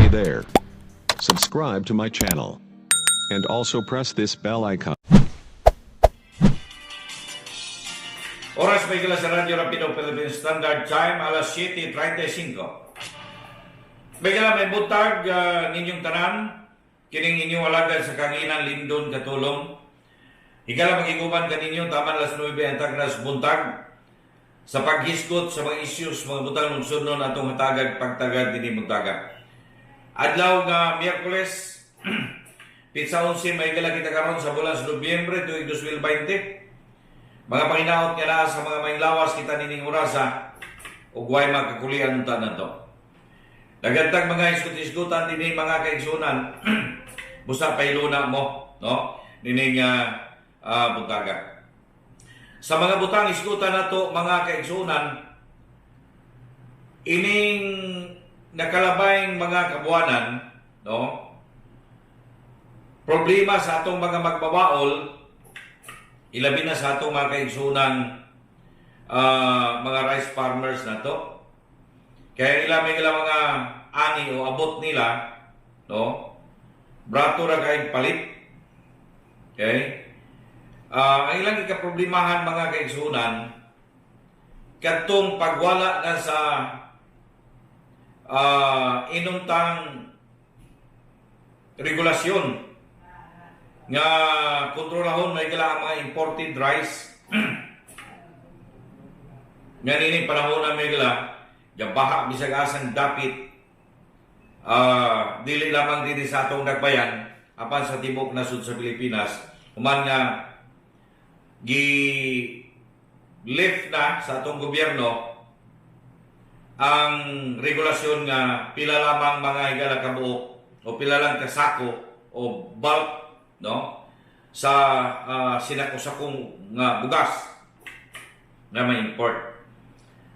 Hey there. Subscribe to my channel. And also press this bell icon. Oras may gila sa Radyo Rapido Philippine Standard Time, alas 7:35. May gila, may butag ninyong tanan, kining inyong alagad sa kanginan, Lindon Katulong. Higala magiguban kaninyo taman alas 9 ang tagnas buntag sa paghisgot sa mga issues, mga butang lungsodnon atong hatagag pagtagad dinhi buntaga. Adlaw nga Miyerkules, pitsa 11 may gila kita karon sa bulan sa Nobyembre tuig 2020. Mga panginaot nga naa sa mga maing lawas kita nining orasa ug way makakulian unta nato. Daghan mga isgot-isgutan dinhi, mga kaigsunan, busa pahiluna mo, no, nining buntaga. Sa mga butang isgutan nato, mga kaigsunan, ining nakalabayng mga kabuwanan, no, problema sa atong mga magbabaol, ilabi na sa atong mga kaigsunan mga rice farmers nato. Kaya ila may ila mga ani o abot nila, no, brato ra kay palit. Okay? Ang ilang ikaproblemahan, mga kaigsunan, kadtong pagwala na sa inuntang regulasyon nga kontrolahon may gala ang mga imported rice nga nini panahon na may gala gabaha bisag asang dapit, dili lamang dinhi sa atong nagbayan apan sa tibok nasud sa Pilipinas, human nga gi lift na sa atong gobyerno ang regulasyon nga pila lamang mga higala kabuok o pila lang kasako o bulk, no, sa sinako-sakong nga bugas na may import.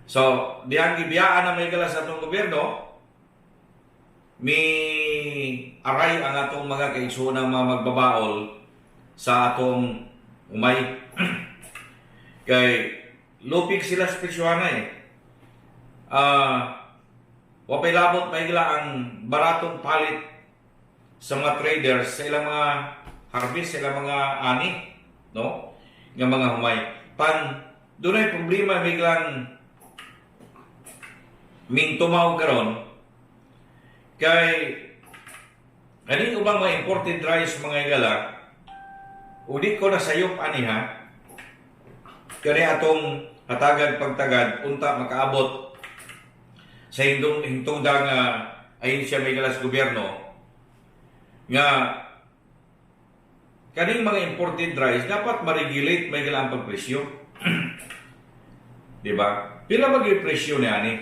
So, dihang gibiyaan na may higala sa atong gobyerno, mi aray ang atong mga kaigsuonang mga magbabaol sa atong umay. Kay lupig sila sa presyohan eh. Wapay labot may ang baratong palit sa mga traders sa ilang mga harvest, sa ilang mga ani, no, nga mga humay. Pan dunay problema biglang mingtumaw karon kay kaning ubang mga imported rice, mga higala, udi ko na sayop ani ha, kani atong hatagad pagtagad unta makaabot sa hindong hintungdang ahensya may galas gobyerno nga kaning mga imported rice dapat ma-regulate may gala ang pagpresyo. Di ba? Pila ba gyud presyo ni ani?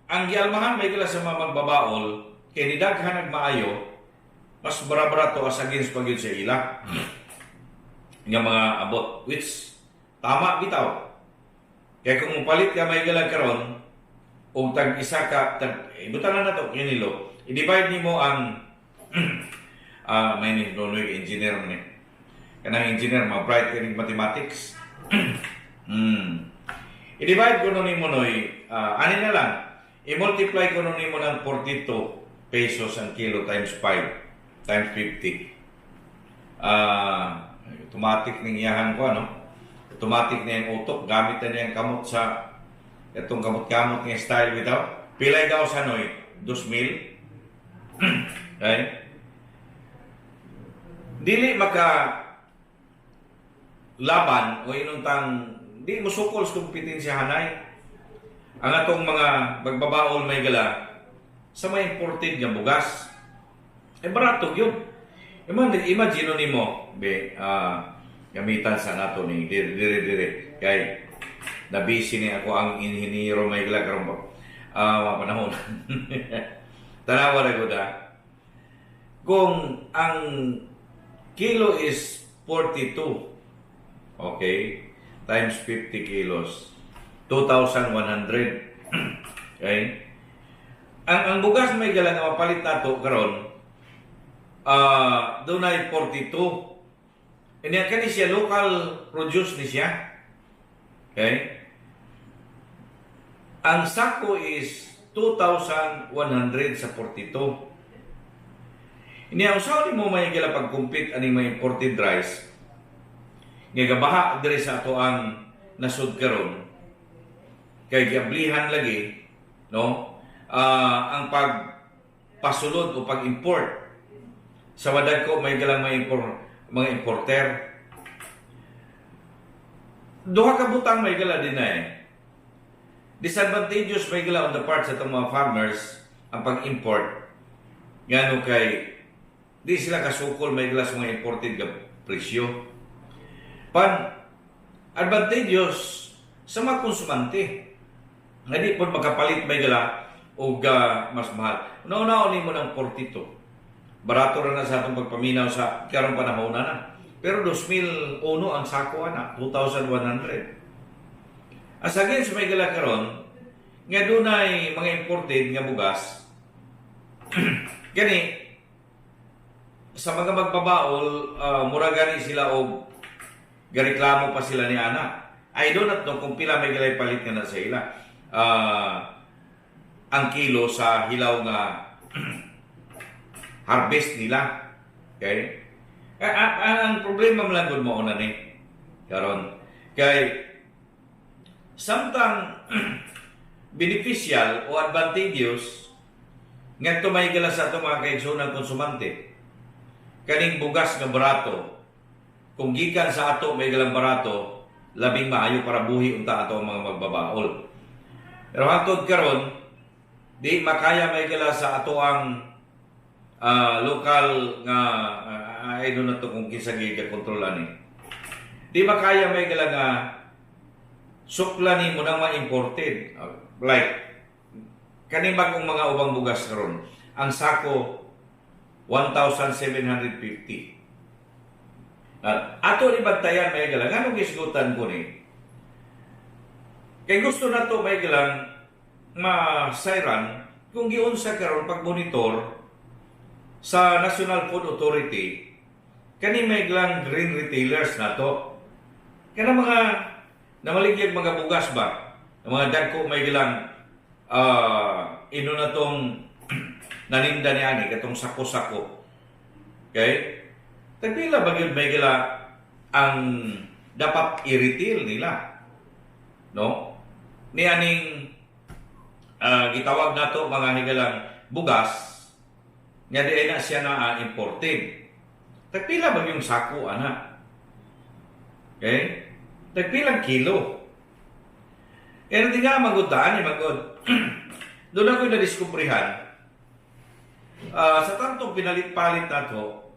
Ang gialmahan may gala sa mga magbabaol kay nidaghan maayo, mas bara-barato as against pa gyud sa ila nga mga abot, which tama bitaw. Kaya kung mupalit ka may galag karon og tag isa ka tag ibutan na nato kinilo, i-divide nimo ang may ni Nonoy engineer man ni, kanang engineer ma bright kining mathematics. I-divide ko nun nimo, Noy, ani na lang, i-multiply ko nun nimo ng 42 pesos ang kilo times 5 times 50. Automatic ning iyahan ko, ano? Automatic na yung utok, gamit na niyang kamot sa itong kamot-kamot nga style bitaw. Pilay daw sa, Noy? 2,000. Okay? Dili maka laban o inuntang di mo sukol sa kompetensya hanay ang atong mga magbabaol may gala sa may imported nga bugas. Eh barato yun. Imagine, imagine nimo, be, gamitan sa nato ni dire dire dire kay nabisi ni ako ang inhiniro may gala karon ba mga panahon. Tanawa na gud ah. Kung ang kilo is 42, okay, times 50 kilos, 2,100. Okay? Ang bugas may gala nga mapalit nato karon, dunay 42. Ini kani siya local produce ni siya. Okay? Ang sako is 2,100 sa 42. Ini ang unsaon nimo may gila pag-compete aning mga imported rice nga gabaha diri sa ato ang nasud karon kay giablihan lagi, no, ang pagpasulod o pag-import sa wadagko may galang mga importer. Duha ka butang may gala din na eh. Disadvantageous may gala on the part sa itong mga farmers ang pag-import ngano kay di sila kasukol may gala sa mga imported nga presyo. Pan advantageous sa mga konsumante nga di pod makapalit may gala og mas mahal. Una-una nimo ng 42. Barato ra na sa atong pagpaminaw sa karong panahon na na. Pero 2001 ang sako ana, 2,100. As against may gala karon nga dunay mga imported nga bugas. Gani sa mga magbabaol, mura gani sila og gareklamo pa sila ni ana. I do not know kung pila may galay palit nga na sa ila. Ang kilo sa hilaw nga harvest nila. Okay? Ang problema man lang gud mao na ni karon. Kay samtang beneficial o advantageous ngadto may gala sa atong mga kaigsoonang konsumante kaning bugas nga barato, kung gikan sa ato may galang barato, labing maayo para buhi unta ato ang mga magbabaol. Pero hangtod karon di makaya may gala sa ato ang lokal nga I don't know to kung kinsa giga kontrol ani. Di makaya may gala nga sukla nimo nang ma-imported. Like kaning bagong mga ubang bugas karon, ang sako 1,750. At ato ni bantayan may galang nganong gisgutan ko ni. Kay gusto na to may galang masayran kung giunsa karon pag-monitor sa National Food Authority kani may galang green retailers nato. Kana mga namaligyag mga bugas ba? Ang mga dagko may gilang ino na tong naninda ni ani katong sako-sako. Okay? Tagpila ba gyud may gila ang dapat i-retail nila? No? Ni aning gitawag nato mga higalang bugas nga di na siya na imported. Tagpila ba yung sako ana? Okay? Tagpilang kilo? Kaya di nga magutaan ni magod. Doon ako na-diskubrihan sa tantong pinalit-palit nato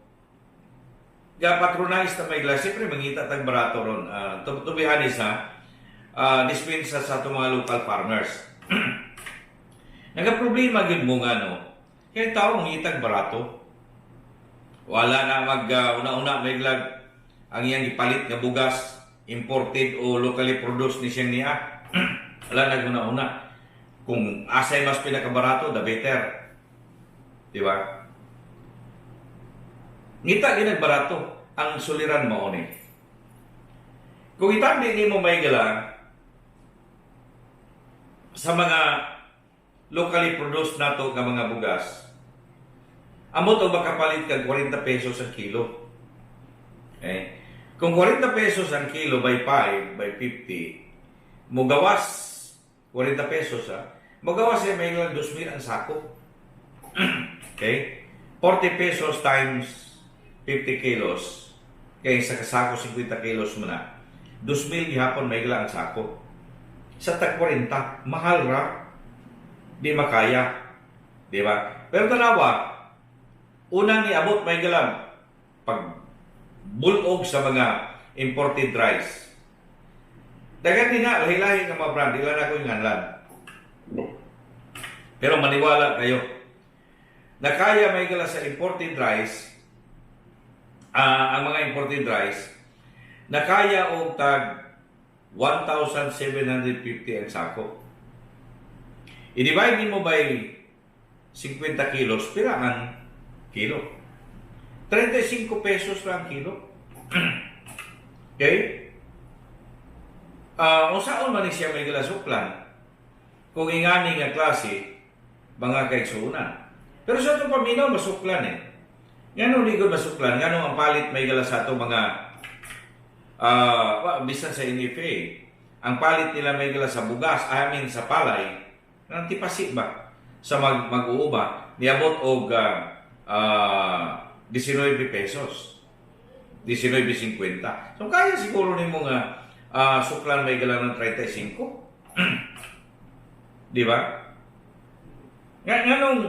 ga patronize na may glass, siyempre mangita tag barato ron. To be honest ha, dispensa sa atong mga local farmers. Nagaproblema gyud mo nga no. Kaya tao mangitag barato. Wala na mag una-una may glag ang iyang gipalit nga bugas imported o locally produced ni siyang niya. Wala na una-una. Kung asay mas pinakabarato, the better. Di ba? Ngita ginag barato ang suliran mo ni. Kung itandi nimo may gala sa mga locally produced nato nga mga bugas, amot og makapalit kag 40 pesos ang kilo. Eh, kung 40 pesos ang kilo by 5, by 50, mugawas 40 pesos ha, mugawas siya may 2,000 ang sako. Okay? 40 pesos times 50 kilos, kay sa kasako 50 kilos mo na, 2,000 gihapon may ang sako. Sa tag 40, mahal ra. Di makaya. Di ba? Pero tanawa, unang niabot may galang pag bulog sa mga imported rice. Daghan din na, lahi-lahi nga mga brand, di lang ako yung nganlan. Pero maniwala kayo, na kaya may gala sa imported rice, ang mga imported rice, na kaya og tag 1,750 ang sako. I-divide mo by 50 kilos, pila ang kilo? 35 pesos lang ang kilo. Okay? Unsaon man ni siya may gilasuklan? Kung ingani nga klase, mga kaigsuonan. Pero sa atong paminaw, masuklan eh. Ngano di ko masuklan? Ngano ang palit may gala sa atong mga well, bisan sa NFA, ang palit nila may gala sa bugas, I mean sa palay, nang tipasi ba sa mag-uuba, niabot og 19 pesos. 19.50. So kaya siguro nimo nga suklan may gala ng 35. Di ba? Nga nganong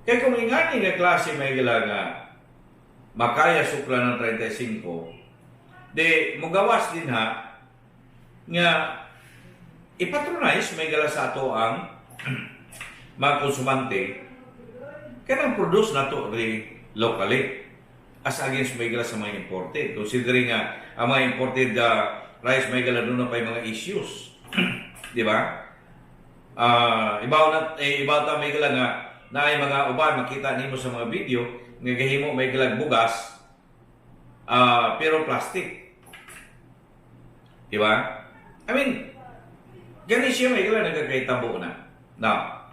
kay kung ingani nga klase may gala nga makaya suklan ng 35, di mugawas din ha nga ipatronize may gala sa ato ang mga konsumante kanang produce nato ri locally as against may gala sa mga imported, considering nga ang mga imported rice may gala doon na pa yung mga issues, di ba? Ibaw na eh, ibaw ta may gala nga naay mga uban, makita nimo sa mga video nga gahimo may galag bugas pero plastic, di ba? I mean, gani siya may gala nagkakaitabo na. Now,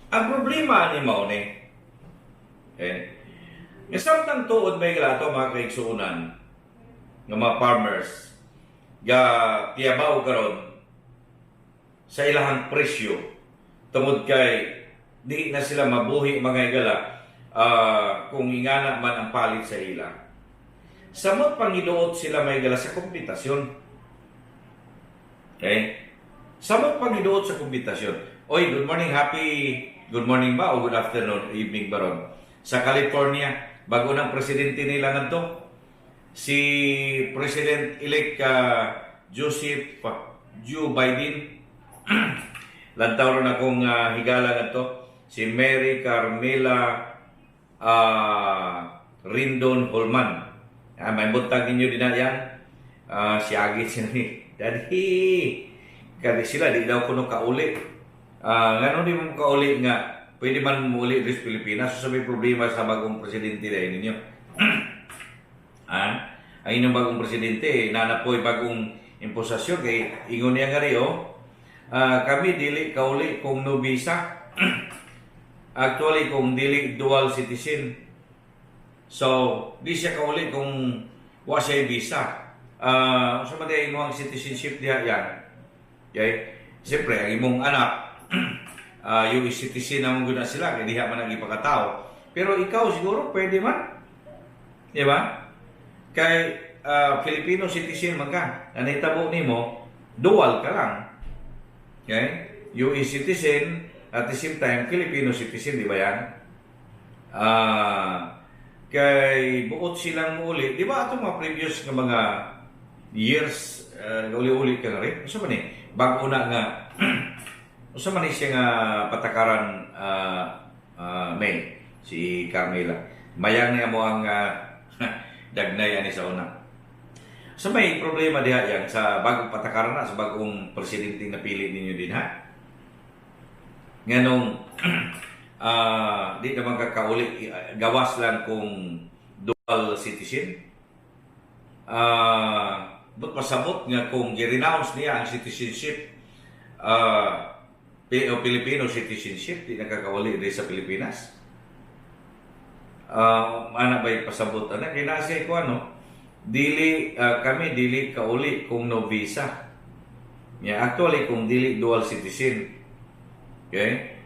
ang problema ni mao ni eh nga samtang tuod may gala ato mga kaigsuonan nga mga farmers ga tiyabaw karon sa ilahang presyo tungod kay di na sila mabuhi, mga higala, kung ingana man ang palit sa ila. Samot pangiduot sila may gala sa kompitasyon. Okay? Samot pangiduot sa kompitasyon. Oy, good morning, happy good morning ba o good afternoon, evening ba ron? Sa California, bago ng presidente nila ngadto, si President-elect Joseph Joe Biden. Lantaw ron akong higala ngadto si Mary Carmela Rindon Holman. May buntag ninyo din na yan. Si Agi siya ni Daddy. Kaya sila di daw kuno kauli. Ngano di mo kauli nga pwede man muli diri sa Pilipinas? So may problema sa bagong presidente dahil ninyo. Ang inyong bagong presidente, nana po'y bagong imposasyon kay ingon niya nga rin, oh, kami dili kauli kung no visa. Actually, kung dili dual citizen. So, di siya kauli kung wa siya visa. Sa man diay imong citizenship diha yan. Okay? Siyempre, ang imong anak, US citizen naman gud na sila, kay diha man ang ipakatao. Pero ikaw siguro pwede man. Di ba? Kay Filipino citizen man ka. Ang nahitabo nimo, dual ka lang. Okay? US citizen, at the same time, Filipino citizen, di ba yan? Kay buot silang muuli. Di ba atong mga previous nga mga years, uli-uli ka na rin? Unsa man ni? Bago na nga, unsa man ni siya nga patakaran, May, si Carmela. Mayang niya mo ang dagnay ani sa una. So may problema diha yan sa bagong patakaran na, sa bagong presidente napili ninyo din ha. Nganong di naman kakauli, gawas lang kung dual citizen. But pasabot nga kung gi-renounce niya ang citizenship o Filipino citizenship, di nakakauli diri sa Pilipinas. Ana ba'y pasabot ana kay naa siya ko ano, dili kami dili kauli kung no visa. Yeah, actually kung dili dual citizen. Okay?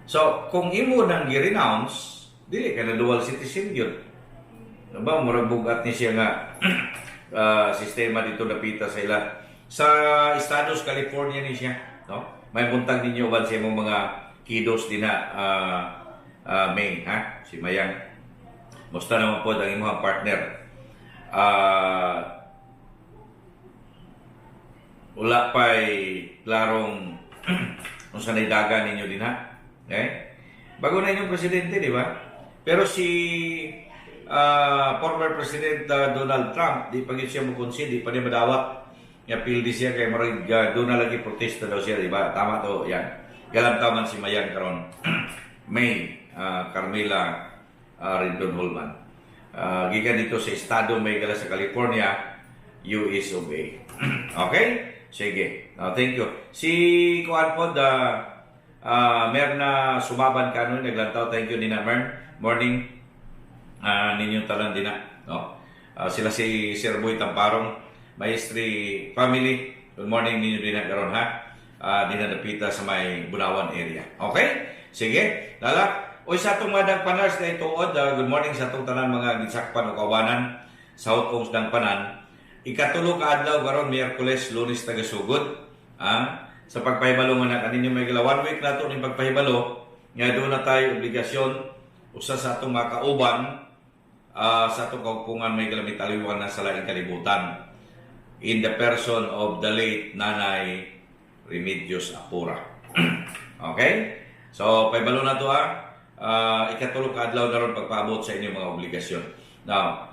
So, kung imo nang gi-renounce, dili ka na dual citizen yun. Ba, murag bugat ni siya nga sistema dito napita sa ila. Sa Estados California ni siya, no? May buntag ninyo ba sa imong mga kidos din na May, ha? Si Mayang. Musta naman po ang imong partner? Wala pa'y klarong unsa na daga ninyo din ha. Okay? Bago na inyong presidente, di ba? Pero si former President Donald Trump, di pa gyud siya mo concede, di pa niya madawat. Nga pildi siya kay marag doon na lagi protesta daw siya, di ba? Tama to, yan. Galantaman si Mayan karon. May Carmela Rendon Holman. Gikan dito sa estado may gala sa California, US of A. Okay? Sige. Thank you. Si Kuan po, the Merna Sumaban kanon naglantaw, thank you nina Mern. Morning ninyong tanan dina, no? Sila si Sir Boy Tamparong, Maestri family. Good morning ninyo dina karon ha. Dina dapita sa may Bunawan area. Okay? Sige. Lala. Oy, sa atong mga dagpanars na ituod, good morning sa atong tanan mga ginsakpan o kawanan sa Hotong Dangpanan. Ikatulo ka adlaw karon, Miyerkules, Lunes tagasugod. Sa pagpahibalo nga na kaninyo may gala, one week na to ning pagpahibalo nga doon na tayo obligasyon, usa sa atong mga kauban sa atong kaupungan may gala mitaliwan na sa laing kalibutan in the person of the late Nanay Remedios Apura. Okay? So, pahibalo na to ah. Ikatulo ka adlaw na ron pagpaabot sa inyong mga obligasyon. Now,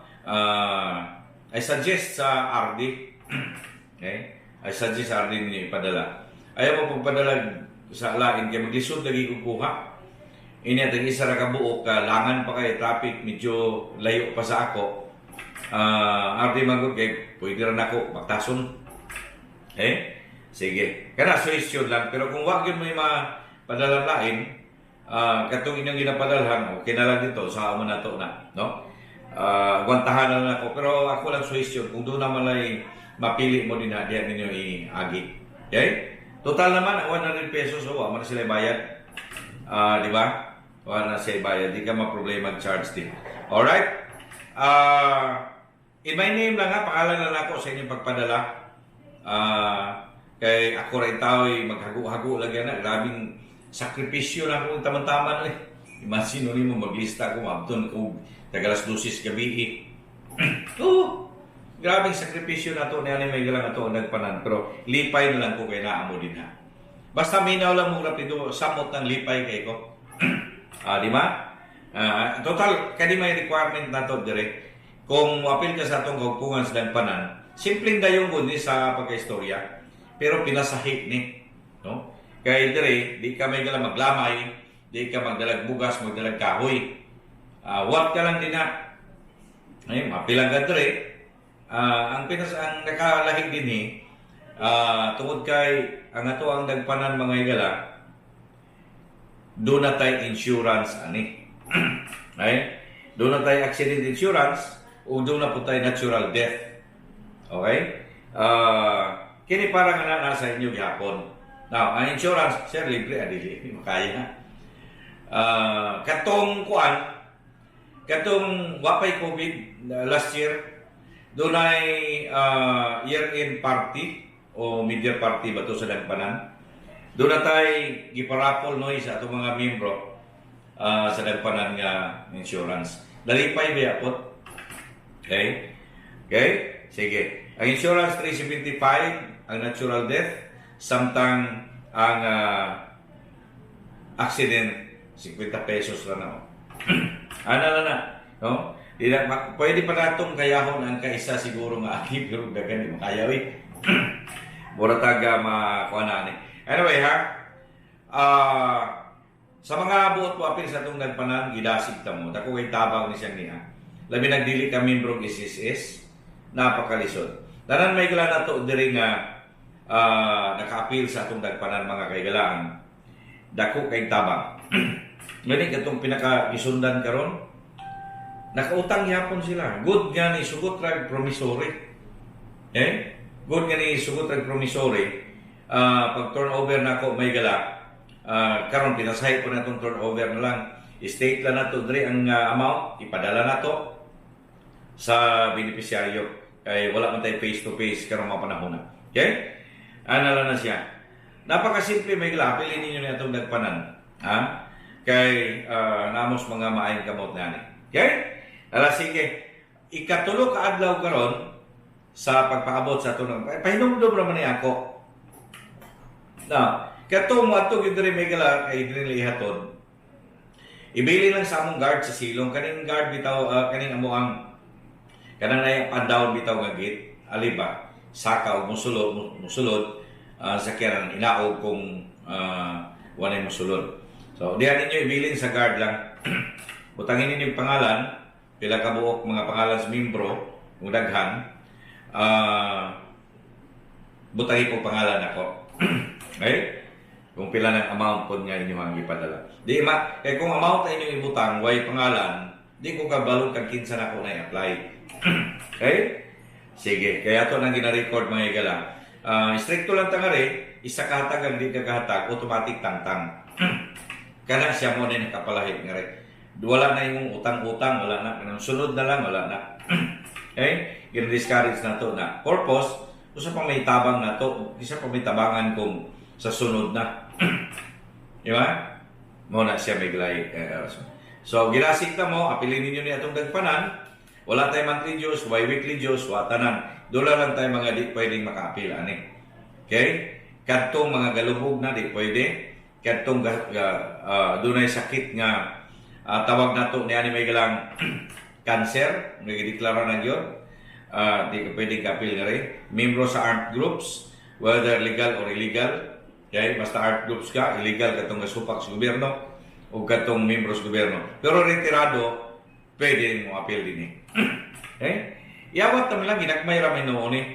I suggest sa RD, okay? I suggest sa RD ninyo ipadala. Ayaw mo pagpadala sa lain kay maglisod lagi kong kuha. Ini at isa ra ka buok ka langan pa kay traffic, medyo layo pa sa ako. RD man gud kay pwede ra nako baktason. Eh? Sige. Kana suggestion lang, pero kung wa gyud mo yung mga lain, katong inyong ginapadalhan, okay na lang dito sa amo na to na, no? Gwantahan na lang ako, pero ako lang suggestion kung doon naman ay mapili mo din na diyan ninyo iagi. Okay? Total naman ang 100 pesos, oh, wa man na sila bayad. Di ba? Wala na siya bayad, di ka ma-problema charge din. Alright? In my name lang ha, pangalan lang ako sa inyong pagpadala. Kay ako rin tao ay maghago-hago lagi na. Grabing sakripisyo na akong taman-taman eh. Imagine mo maglista ako, maabton ko tagalas 12 gabi eh. Oo. Grabing sakripisyo na to niya may galang ato ang nagpanan, pero lipay na lang ko kay naamo din ha. Basta minaw lang mo rapido, samot ng lipay kay ko. Di ba? Total kani may requirement na to dire. Kung moapil ka sa atong kaupungan sa dagpanan, simpleng dayong gud ni sa pagkaistorya, pero pinasahi ni, no? Kay dire di ka may gala maglamay, di ka magdalag bugas, magdalag kahoy. What ka lang din na. Ay, mapilang ka dire. Ang nakalahig din ni tungod kay ang ato ang dagpanan mga higala, doon na tay insurance ani. Ay, doon na tay accident insurance o doon na po tay natural death. Okay? Kini para nga na nasa inyo gihapon. Now, ang insurance, sir, libre, adili, makaya na. Katong kuan, katong wapay COVID last year, doon ay year-end party o mid-year party ba to sa Dagpanan. Doon na tay giparapol noy sa atong mga membro sa Dagpanan nga insurance. Dalipay ba po? Okay? Okay? Sige. Ang insurance 375, ang natural death, samtang ang accident 50 pesos lang na. Ano na na, no? Di na, pwede pa natong kayahon ang kaisa siguro nga agi, pero dagan di makaya oy. Mura taga makuha na ni. Anyway ha. Sa mga buot po apil sa atong nagpanan, gidasig ta mo. Dako kay tabang ni siyang niya. Labi nagdili ka membro SSS, napakalisod. Tanan may gala nato diri nga nakaapil sa atong dagpanan mga kaigalaan. Dako kay tabang. Ngani katong pinaka gisundan karon, nakautang yapon sila. Good nga ni sugot rag promissory. Eh? Good nga ni sugot rag promissory. Pag turnover na ako may gala, karon pinasahi ko na itong turnover na lang. State lang nato diri ang amount, ipadala nato sa beneficiaryo. Kay wala man tayo face to face karong mga panahon na. Okay? Ano lang na siya. Napakasimple may gala, pili ninyo na itong nagpanan. Ha? Kay namos mga maayong kamot na ni. Okay? Ala sige. Ikatulo ka adlaw karon sa pagpaabot sa atong pahinumdum ra man ni ako. Na, katong mo gyud diri may gala kay diri ihatod. Ibili lang sa among guard sa silong, kaning guard bitaw, kaning amo ang kanang nay up and down bitaw nga gate, aliba saka og musulod musulod sakyanan inaog kung walay musulod. So diha ninyo ibilin sa guard lang. Butangin ninyo yung pangalan, pila ka buok mga pangalan sa membro kung daghan. Butangin po pangalan ako. Okay? Kung pila ng amount pod nga inyong gipadala. Di ma kay kung amount na inyong ibutang way pangalan, di ko kabalo kag kinsa na ko na i-apply. Okay? Sige, kaya to nang gina-record, mga higala. Stricto lang ta ngari, isa kahatag ang di ka kahatag, automatic tangtang. Kana siya mo na nakapalahit ngari. Wala na yung utang-utang, wala na. Kanang sunod na lang, wala na. Okay? Gina-discourage na to na. Purpose, usa pa may tabang na to, isa pa may tabangan kung sa sunod na. Di ba? Mo na siya may glay. So, gilasig ta mo, apilin ninyo ni atong dagpanan. Wala tayo monthly dues, way weekly dues, wa tanan. Dula lang tayo mga di pwedeng makaapil ani. Okay? Kadtong mga galubog na di pwede. Kadtong dunay sakit nga tawag nato ni ani may galang cancer, nga gideklara na gyud. Di ka pwedeng kaapil nga rin. Membro sa armed groups, whether legal or illegal. Okay? Basta armed groups ka, illegal katong gasupak sa gobyerno o katong membro sa gobyerno. Pero retirado, pwede mo apil din eh. Okay? Yawat naman lang, ginagmay ra may noon eh.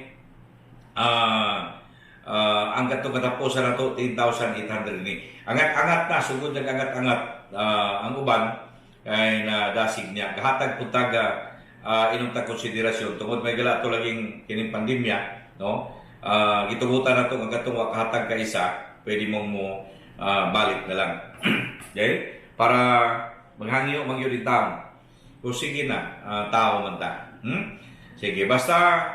Ang katong katapusan na to, 10,800 ni. Angat-angat na, sugod nag angat-angat ang uban, kay na dasig niya. Kahatag pud taga inom ta konsiderasyon tungod may gala to laging kining pandemya, no? Gitugutan na to nga katong wa kahatag ka isa, pwede mong mo balik na lang. Okay? Para maghangyo man gyud taon. Kung sige na, tao man ta. Sige, basta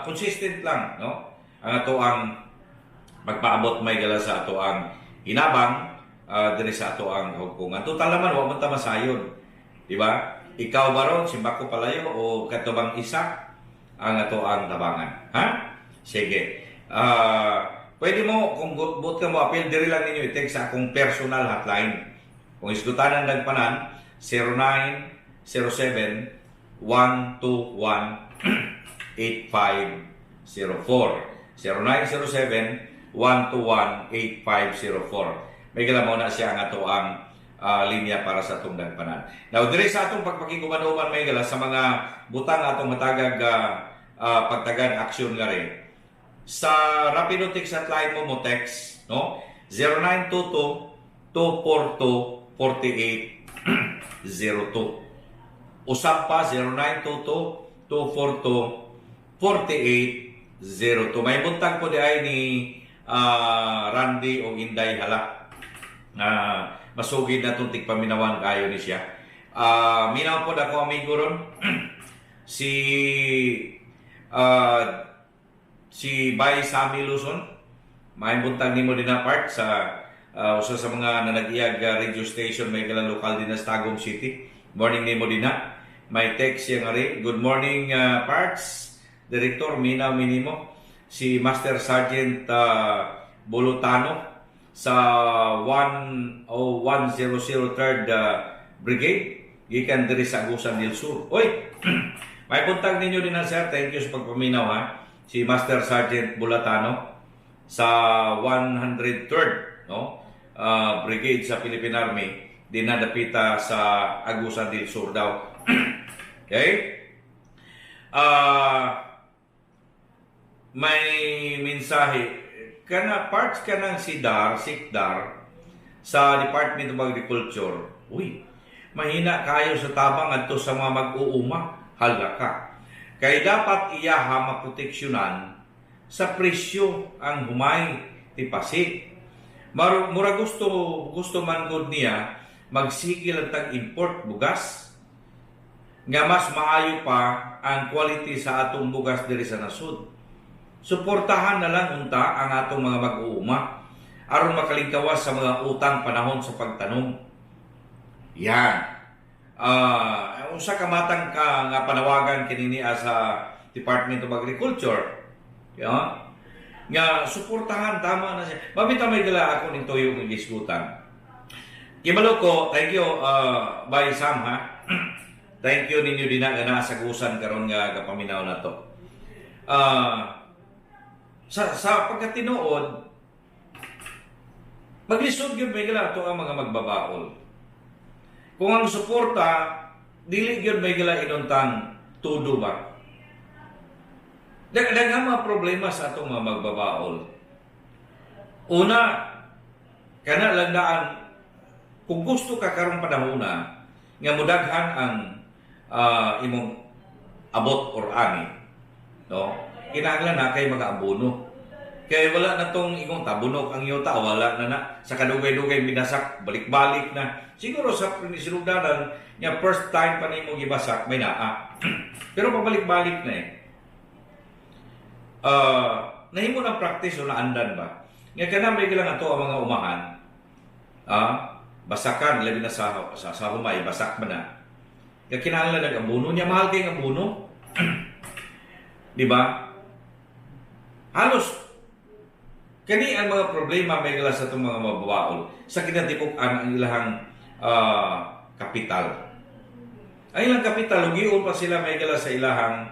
consistent lang, no? Ang ato ang magpaabot may gala sa ato ang hinabang diri sa ato ang hugpungan. Total naman wa man ta masayod. Di ba? Ikaw ba ron, simbako palayo o kato bang isa ang ato ang tabangan? Ha? Sige. Pwede mo, kung buot ka mo appeal, diri lang ninyo i-text sa akong personal hotline. Kung isgutan ang dagpanan, 0907 121 8504. 0907 121 8504. May mo na siya ang ato ang linya para sa atong dagpanan. Now, diri sa atong pagpakiguban-uban, may gala sa mga butang atong matagag pagtagan aksyon nga rin. Sa Rapido Text hotline mo mo text, no? 0922 242 4802. Usab pa, 0922 242 4802. May buntag po di ay ni Randy o Inday Hala. Masugid na itong tigpaminawan kayo ni siya. Minaw po ako amigo ron. Si Bay Sami Luzon. May buntag nimo din na part sa usa sa mga nanag-iyag radio station may kalang lokal din sa Tagum City. Morning nimo din na. May text siya nga rin. "Good morning, parts. Director, minaw minimo." Si Master Sergeant Bolotano sa 10103rd Brigade gikan diri sa Agusan del Sur. Oy, may buntag ninyo din na, sir. Thank you sa pagpaminaw ha. Si Master Sergeant Bulatano sa 103rd, no, Brigade sa Philippine Army dinadapita sa Agusan del Sur daw. Okay? May mensahe kana parts ka ng SIDAR, SICDAR sa Department of Agriculture. Uy, mahina kayo sa tabang adto sa mga mag-uuma, hala ka. Kay dapat iyaha maproteksyonan sa presyo ang humay ti pasi. Mura gusto gusto man gud niya magsigil ang tag-import bugas nga mas maayo pa ang quality sa atong bugas diri sa nasod. Suportahan na lang unta ang atong mga mag-uuma aron makalingkawas sa mga utang panahon sa pagtanom. Yan. Usa ka matang ka nga panawagan kini niya sa Department of Agriculture. Yeah. Nga suportahan, tama na siya. Mabita may dala ako ning tuyo ng gisgutan. Kibalo ko, thank you by Sam ha. Thank you ninyo din nga nasa gusan karon nga gapaminaw na to. Sa pagkatinuod, maglisod gyud may gala ato ang mga magbabaol. Kung ang suporta dili gyud may gala inuntang tudo ba. Daghang mga problema sa atong mga magbabaol. Una, Kana lang daan, kung gusto ka karong panahona nga mudaghan ang imong abot or ani, no? Kinahanglan na kay mga abono. Kay wala na tong ingong tabunok ang yuta, wala na na sa kadugay-dugay binasak, balik-balik na. Siguro sa sinugdanan nga first time pa nimo gibasak may naa. Pero pabalik-balik na eh. Nahimo ng practice o naandan ba? Nga kana may gilang ato ang mga umahan. Basakan labi na sa humay, basak man na. Nga kinahanglan nag-abono niya, mahal kay ang abono. Di ba? Halos kani ang mga problema may gala sa itong mga mababaol sa kinatibuk-an ang ilahang kapital. Ang ilang kapital, lugion pa sila may gala sa ilahang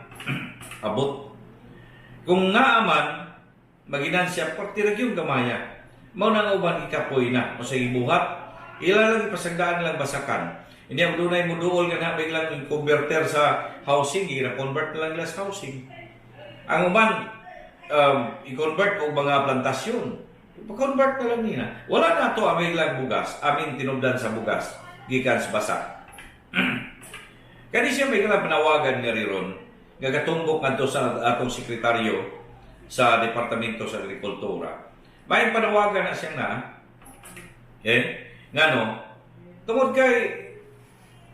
abot. Kung naaman, maginansya, partira yung gamaya. Mao na nga uban ikapoy na o sa ibuhat, ila lang ipasagdaan lang basakan. Hindi ang dunay mo duol nga na biglang converter sa housing, gira-convert na lang nila sa housing. Ang uban, i-convert og mga plantasyon. Pa-convert na lang nila. Wala na to aming lang bugas, amin tinubdan sa bugas, gikan sa basak. Kani siya may kailang panawagan nga riron, nga gatumbok ngadto sa atong sekretaryo sa Departamento sa Agrikultura. May panawagan na siya na, eh, ngano, tungod kay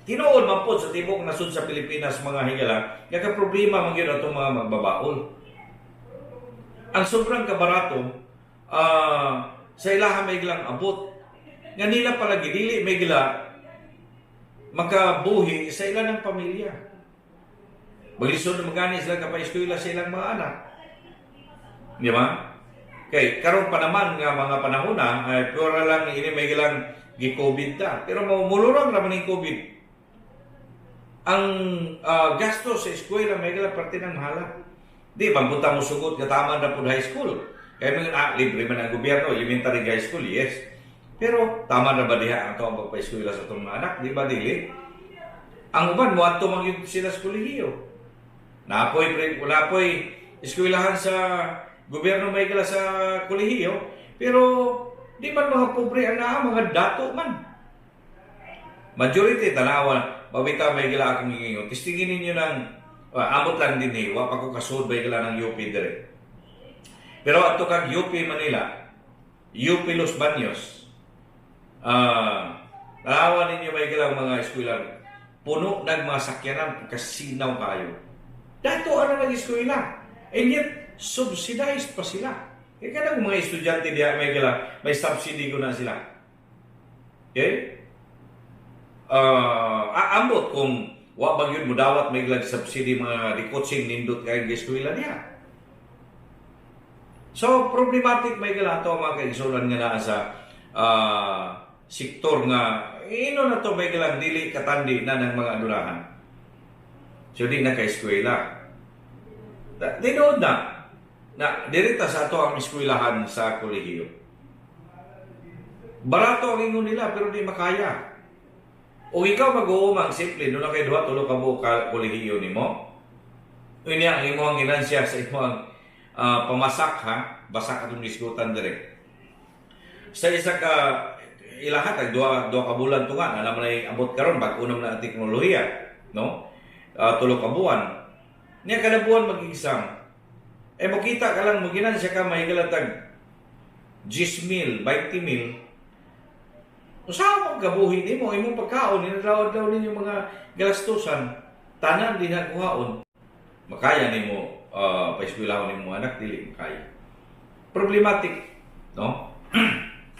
tinuod man pod sa tibok nasud sa Pilipinas, mga higala, nga ka problema man gyud atong mga magbabaol. Ang sobrang kabarato sa ilaha may gilang abot. Nga nila palagi dili may gila makabuhi sa ilang ng pamilya. Maglisod na magani sila kapag-eskwela sa ilang mga anak. Di ba? Kay karon pa naman nga mga panahon na ay pura lang ini may gilang gi-COVID ta. Pero mamulurang raman ning COVID. Ang gasto sa eskwela may gila parte ng mahala. Di ba buta mo sugot nga tama na pud high school. Kay mga libre man ang gobyerno, elementary, high school, yes. Pero tama na ba diha ang atong pagpa-eskwela sa atong mga anak? Di ba dili? Ang uban moadto man gyud sila sa kolehiyo. Wala poy eskwelahan sa gobyerno may gala sa kolehiyo, pero di man mga pobre ang naa, mga dato man. Majority tanawa, mabita may gila akong giingon. Testingin ninyo ng amot lang din eh, wa pa ko kasud may gila ng UP dire. Pero ato kag UP Manila, UP Los Baños, tanawa ninyo may gila mga eskwela. Puno ng mga sakyanan, kasinaw kayo. Dato ano nag-eskwela. And yet, subsidized pa sila. Kaya kanang mga estudyante diha may gila, may subsidy ko na sila. Okay? Ambot kung wa ba yun mudawat may gilag subsidy mga di coaching nindot kay eskwela niya. So problematic may gila ato mga kaigsunan nga naa sa sektor nga ino na to may gilang dili katandi na ng mga adulahan. So di na kay eskwela. Tinuod na na dirita sa ato ang eskwelahan sa kolehiyo. Barato ang ingon nila pero di makaya. O ikaw mag-uumang simple, doon na kay duha tulo ka buok ka kolehiyo nimo. Unya ang imong ginansya sa imong pamasak ha, basak atong gisgutan dire. Sa isa ka ilahat ag duha duha ka bulan tunga na naman ay abot karon bag-o naman na ang teknolohiya, no? Tulo ka buwan. Niya kada buwan mag-exam. Eh makita ka lang mo ginansya ka mahigalatag 10 mil, 20 mil. Usaha pagkabuhi nimo imong pagkaon, inadlaw-adlaw ninyo mga galastusan, tanan din na kuhaon. Makaya nimo paeskwelahon nimo anak, dili makaya. Problematic, no?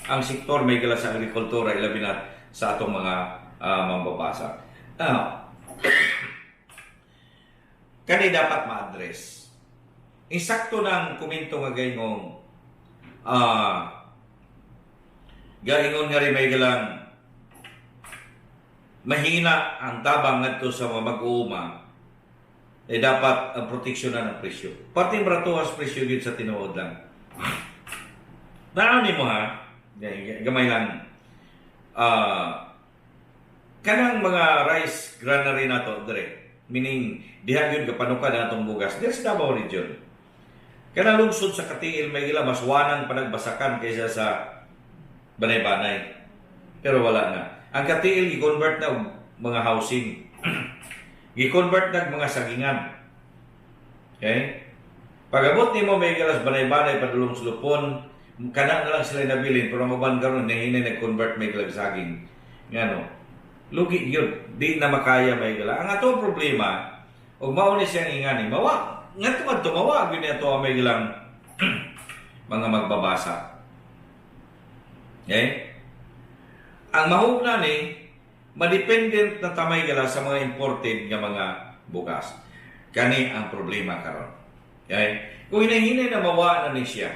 Ang sektor may gala sa agrikultura ilabi na sa atong mga mambabasa. Kani dapat ma-address. Insakto ng komento nga gayngong gaingon nga rin may galang mahina ang tabang ngadto sa mga mag-uuma, eh dapat ang proteksyonan ng presyo. Pati bratuhas presyo gyud sa tinuod lang. Tanaw nimo ha, gamay lang. Kanang mga rice granary nato dire, meaning diha gyud kapanukad ang atong bugas dire sa Davao Region. Kanang lungsod sa Katiil may ila mas wanang panagbasakan kaysa sa Banay-banay. Pero wala na. Ang Cateel, gi-convert na og mga housing. Gi-convert na og mga sagingan. Okay? Pag-abot nimo, may galas, Banay-banay padulong sa Lupon, kana na lang sila nabilin, pero ang uban karon nahinay nag-convert, may galag, saging. Ngano? Lugi yun. Di na makaya, may gala. Ang atong problema, ug mao ni siyang ingani, mawa, ngadto kadto mawa gyud ni ato ang may gilang mga magbabasa. Okay? Ang mahugna ni, madependent na ta, may gala, sa mga imported nga mga bugas. Kani ang problema karon. Okay? Kung hinahinay na mawa na ni siya,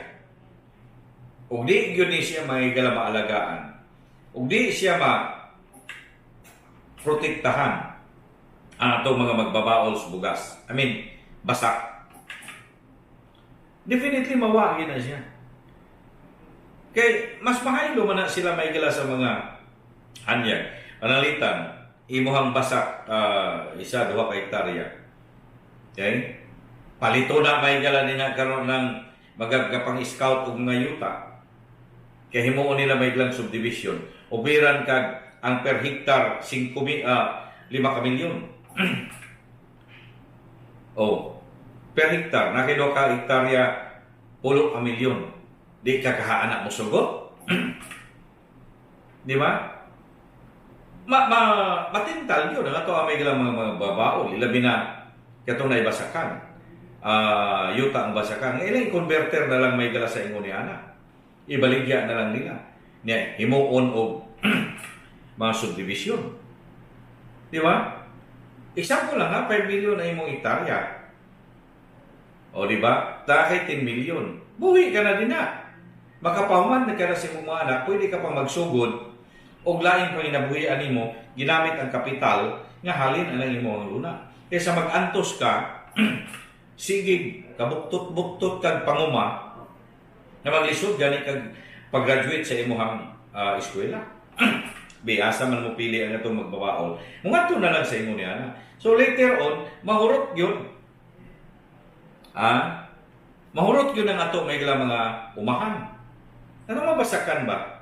ug di gyud ni siya, mga higala, maalagaan, ug di siya ma protektahan ang atong mga magbabaol sa bugas. I mean, basak. Definitely mawa gyud na siya. Kay mas mahaylo man na sila, may gala, sa mga hanyag. Panalitan, imuhang basak 1-2 ka hektarya. Okay? Palito na, may gala, nina karon ng magagapang scout og mga yuta. Kay himuon nila, may galang, subdivision. Operan kag ang per hektar 5 5 ka milyon. Oh, per hektar, nakay 2 ka hektarya, 10 ka milyon. Di ka kahaana mo sugot? Di ba? Ma, ma matintal yun ang ato ang may mga mga babaol, ilabi na katong naibasakan. Yuta ang basakan. Ilang converter na lang, may gala, sa ingon ni ana. Ibaligya na lang nila. Niya, himuon og mga subdivision. Di ba? Example lang ha, 5 million na imong hektarya. O di ba? Takay 10 million. Buhi ka na din na. Makapahuman na ka na sa imong mga anak, pwede ka pang magsugod og lain pang inabuhian nimo, ginamit ang kapital nga halin ang imong luna. Kaysa mag-antos ka, sige, kabuktot-buktot kag panguma, na maglisod gani kag pag-graduate sa imong eskwela. Biasa man mo pili ang atong magbabaol. Mungadto na lang sa imo niya na. So later on, mahurot yun. Ah, mahurot yun ang ato may mga umahan. Ano, mabasakan ba?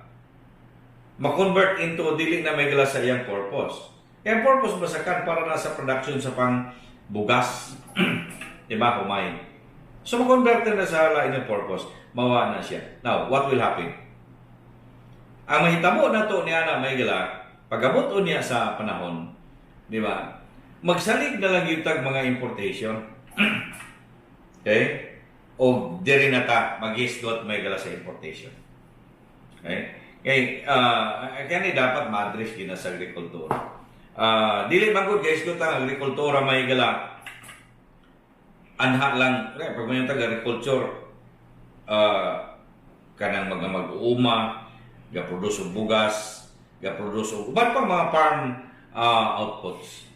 Ma-convert into dili na may sa iyang purpose. Kaya ang purpose basakan para na sa production sa pang bugas. Di ba? Humay. So ma-convert na sa lain yung purpose. Mawa na siya. Now, what will happen? Ang mahitabo na to niya na, may gala, pag-abot niya sa panahon, di ba? Magsalig na lang yung tag mga importation. Okay? O diri na ta maghisgot, may gala, sa importation. Okay? Kay kani dapat ma-address gina sa agrikultura. Dili man gud guys ang agrikultura, may gala, anha lang re pag may tag agriculture, kanang mga mag-uuma, ga-produce og bugas, ga-produce og uban pang mga farm outputs,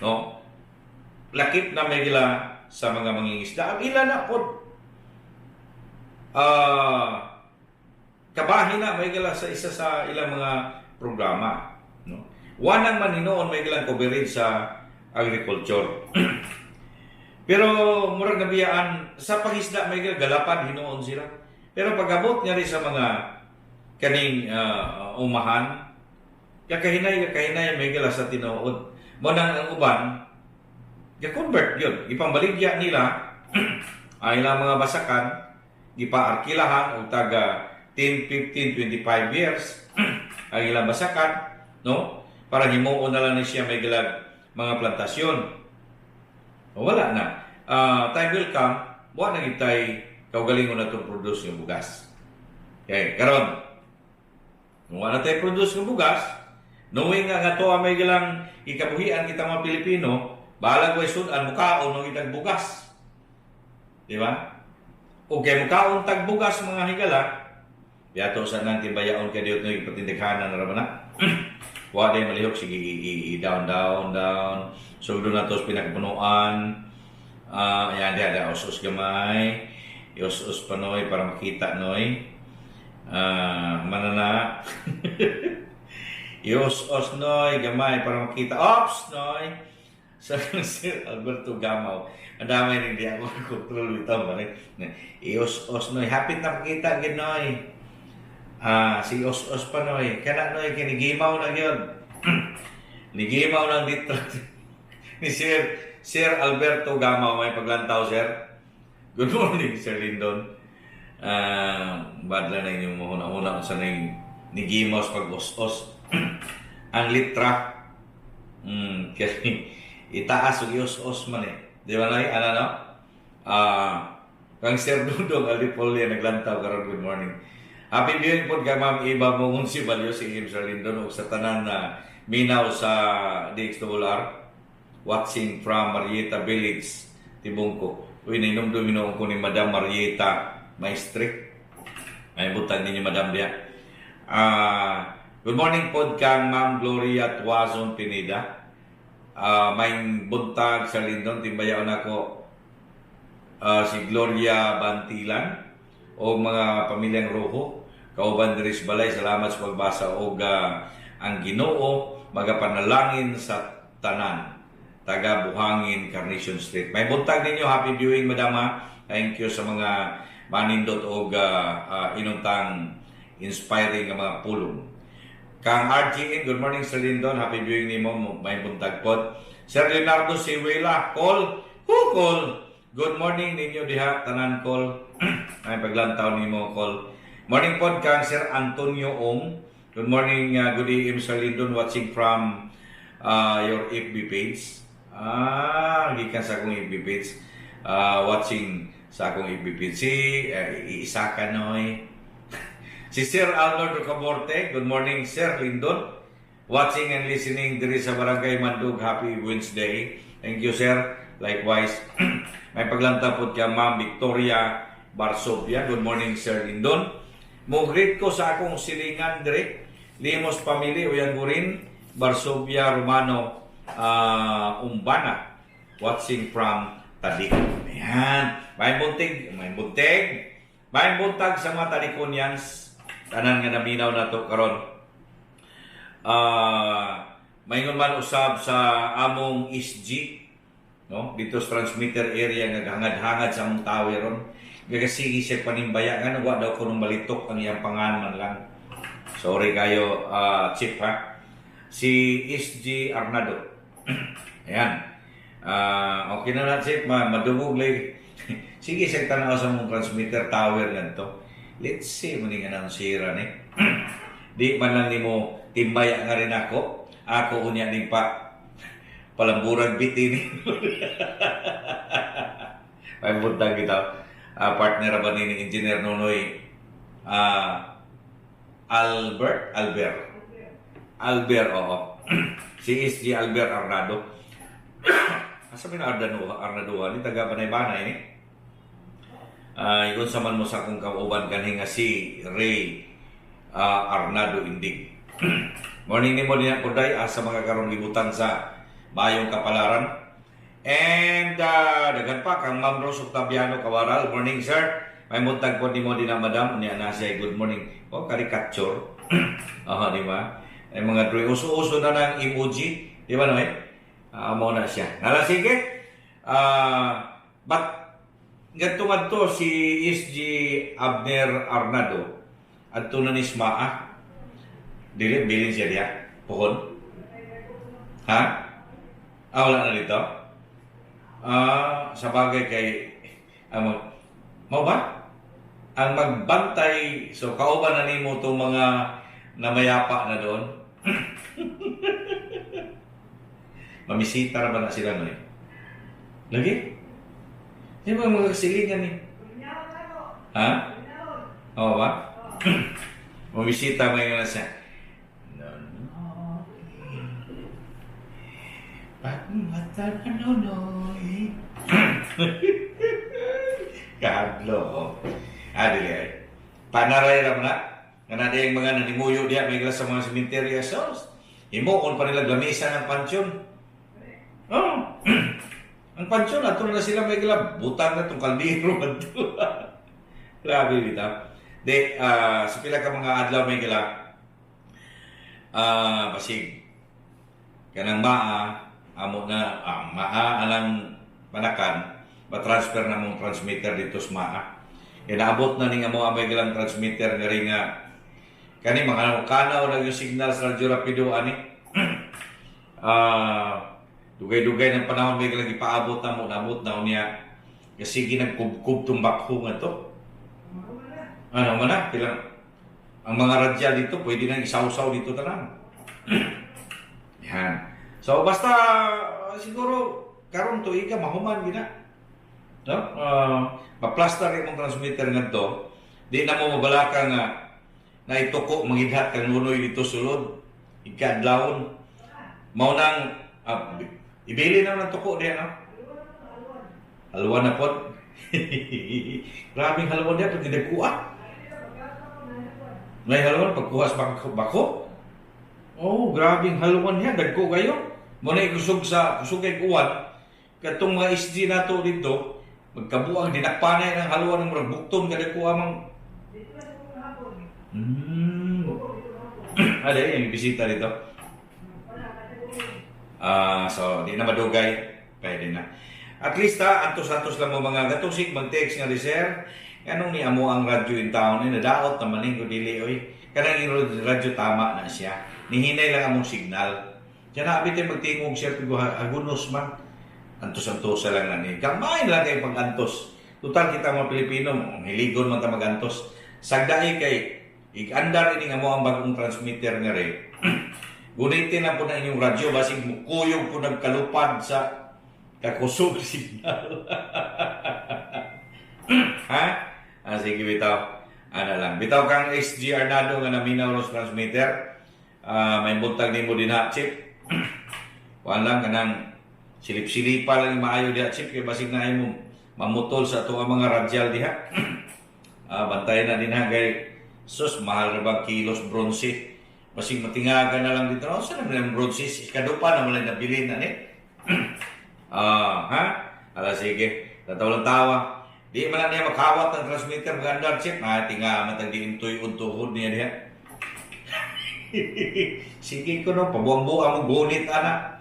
no? Lakip na, may gila, sa mga mangingisda. Ang ila na pod kabahin na, may gala, sa isa sa ilang mga programa, no? Wanang man hinuon, may gilang, coverage sa agriculture. Pero murag nabiyaan sa pangisda, may gala, galapan hinuon sila. Pero pag-abot nga rin sa mga kaning umahan, kakahinay kakahinay, may gala, sa tinuod. Mo nang ang uban ga-convert yun. Ipambaligya nila ang ilang mga basakan, gipaarkilahan og taga 10, 15, 25 years ang ilang basakan, no? Para himuon na lang ni siya, may gilag, mga plantasyon. O, wala na. Time will come, wa na gid tay kaugalingon na itong produce ng bugas. Okay, karon, kung wala tayo produce ng bugas, knowing nga nga to ang may gilang ikabuhian kita mga Pilipino, bahalag way sudan, mukaon ng itag bugas. Di ba? O kay mukaon tag bugas, mga higala, biyato sa nang timbayaon kay diot no ipatindighanan na raman na. Wa day malihok, sige, i-down, down, down. So doon na to sa pinakapunuan. Ah, ayan, diya, diya, us-us gamay. Ius-us pa noy para makita noy. Ah, manana. Ius-us noy gamay para makita. Ops noy. Sa Sir Alberto Gamaw. Ang dami rin di ako control ito. Ius-us noy. Hapit na makita gid noy. Ah, si Os-Os pa, noy. Kana, noy, kinigimaw na gyud. Nigimaw ng dito ni Sir Alberto Gamaw. May paglantaw, sir. Good morning, Sir Lindon. Ah, badla na inyong mahuna-huna sa ning nigimaw sa pag-os-os ang litra. Kay itaas ug ios-os man eh. Di ba, Noy? Ano, no? Ah, kang Sir Dudong Alipolia naglantaw karon, good morning. Happy viewing po kay Ma'am Iba Mongon si Balyo, si Im Sir Lindon ug sa tanan na minaw sa DXRR, watching from Marieta Village, Tibungko. Uy, nainomdum hinuon ko ni Madam Marieta Maestre. Ay, butang ninyo, Madam, diya. Ah, good morning pod kang Ma'am Gloria Tuazon Pineda. Ah, may buntag sa Lindon, timbayaon ako si Gloria Bantilan o mga pamilyang Rojo. Kauban diri sa balay, salamat sa pagbasa og ang Ginoo magapanalangin sa tanan. Taga Buhangin, Carnation Street. May buntag ninyo, happy viewing, madama. Thank you sa mga manindot og inuntang inspiring nga mga pulong. Kang RGN, good morning, Sir Lindon. Happy viewing nimo, may buntag pod. Sir Leonardo Siwela, call. Who call? Good morning ninyo diha tanan, call. May paglantaw nimo, call. Morning pod kang Sir Antonio Ong. Good morning, good evening, Sir Lindon, watching from your FB page. Ah, gikan sa akong FB page. Watching sa akong FB page. Si isa ka, noy. Si Sir Arnold Rocaborte, good morning, Sir Lindon. Watching and listening diri sa Barangay Mandug. Happy Wednesday. Thank you, sir. Likewise, may paglanta po kay Ma'am Victoria Barsovia. Good morning, Sir Lindon. Mo-greet ko sa akong silingan dire. Limos Family, Uyangurin, Barsovia Romano, Umbana. Watching from Tadik. Ayan. May buntig, may buntig. May buntag sa mga Talikonians. Tanan nga naminaw na to karon. Ah, maingon man usab sa among SG, no, dito sa transmitter area nga hangad-hangad sa among tower ron, gagasigi siya panimbaya nga wa daw kuno malitok ang iyang pangan man lang. Sorry kayo, chief, ha. Si SG Arnado, ayan. Ah, okay na na, chief, madungog lagi. Sige siya tanaw sa among transmitter tower ngadto. Let's see mo ni nga nang sira ni. Di man lang nimo timbaya nga rin ako. Ako unya ning pa palamburan biti ni. May buntag kita. Partner ba ni Engineer Nonoy Albert Albert Albert, oo. Si SG Albert Arnado. Asa man Arnado Arnado ni taga Banay-Banay ni. Yun sa man mo sa akong kauban kanhi nga si Ray Arnado Indig. Morning nimo niya Kuday, asa mga karon gibutan sa maayong kapalaran. And daghan pa kang Ma'am Rose Octaviano Kawaral. Morning, sir. May buntag po nimo din na, madam. Niya na siya, good morning. Oh, caricature. Oh, di ba? Ay mga drawing, uso-uso na ng emoji, di ba, no eh? Mo na siya. Nala sige. But ngadto ngadto si SG Abner Arnado adto na ni Smaa. Dili bilin siya diya. Pohon. Ha? Ah, wala na dito? Ah, sa bagay kay ang mao ba? Ang magbantay, so kauban na nimo itong mga namayapa na doon. Mamisita ra ba na sila, no eh? Lagi? Di ba mga kasilingan eh? Ha? Oo ba? Mamisita mo na siya. No, no. Pagmata na no, eh. Kahadlo. Oh. Ah, dili ay. Panaray ra man na. Nga na diyang mga nanimuyo diya may sa mga sementeryo so, himuon pa nila lamisa ng pansyon. Oh. Ang pansyon ato na sila may gila butang na tong kaldero man to. Grabe bitaw. Di sa pila ka mga adlaw may gila basig kanang maa amo na maa anang panakan ba-transfer na mong transmitter dito sa maa. Kaya naabot na ning amo amay gilang transmitter nga rin nga. Kani mga kanaw lang yung signal sa Radyo Rapido ani. Dugay-dugay ng panahon may lagi paabot na mo, nabot na unya. Kasi ginagkubkub tong bakho nga to. Ano man na, pilang ang mga radya dito, pwede nang isawsaw dito tanan. Yan. So basta siguro karon tuiga mahuman gina. No? Ma-plaster imong transmitter ngadto. Di na mo mabalaka nga naituko mangidhat kang nunoy dito sulod. Ikadlawon. Mao nang ibili na ng tuko diya, no? Halwa na pod. Grabing halwa diya pag ginakuha. May halwan pagkuha sa bako. Bako? Oh, grabing halwan niya. Dagko kayo. Mo na kusog sa kusog kay kuwan. Katong mga SG nato dito, magkabuang dinakpanay ng halwan ng murag bukton kada kuha mang. Ade, yung bisita dito. So di na madugay. Pwede na. At least ha, antos-antos lang mo mga gatusik, mag-text nga di sir. Anong ni amo ang radyo in town, eh, nadaot naman eh, kung dili, oy. Kanang yung radyo tama na siya. Nihinay lang among signal. Diyan na, abit magtingog siya, pero agunos man. Antos-antosa lang na ni. Gamay lang kayo pag-antos. Total kita mga Pilipino, hiligon man ta mag-antos. Sagdahi kay, ig-andar ini nga mo ang bagong transmitter nga re. Gunitin na po na inyong radyo, basig mukuyog po nagkalupad sa kakusog signal. Ha? Sige, bitaw. Ana lang. Bitaw kang SG Arnado nga naminaw ros transmitter. May buntag nimo din ha, chip. Kuan lang kanang silip-silipa lang yung maayo diha, chip, kay basig na mo mamutol sa ato ang mga radyal diha. Bantayan na din ha kay sus mahal ra bang kilos bronze. Basig matingaga na lang dito. Oh, saan naman ang bronze? Ikadupa na lang nabili na ni. Ha? Ala sige. Tataw lang tawa. Di man na niya makawat ng transmitter magandar chip. Tinga matag di intoy tuhod niya diha. Sige ko no, pabuang-buang mo gunit ana.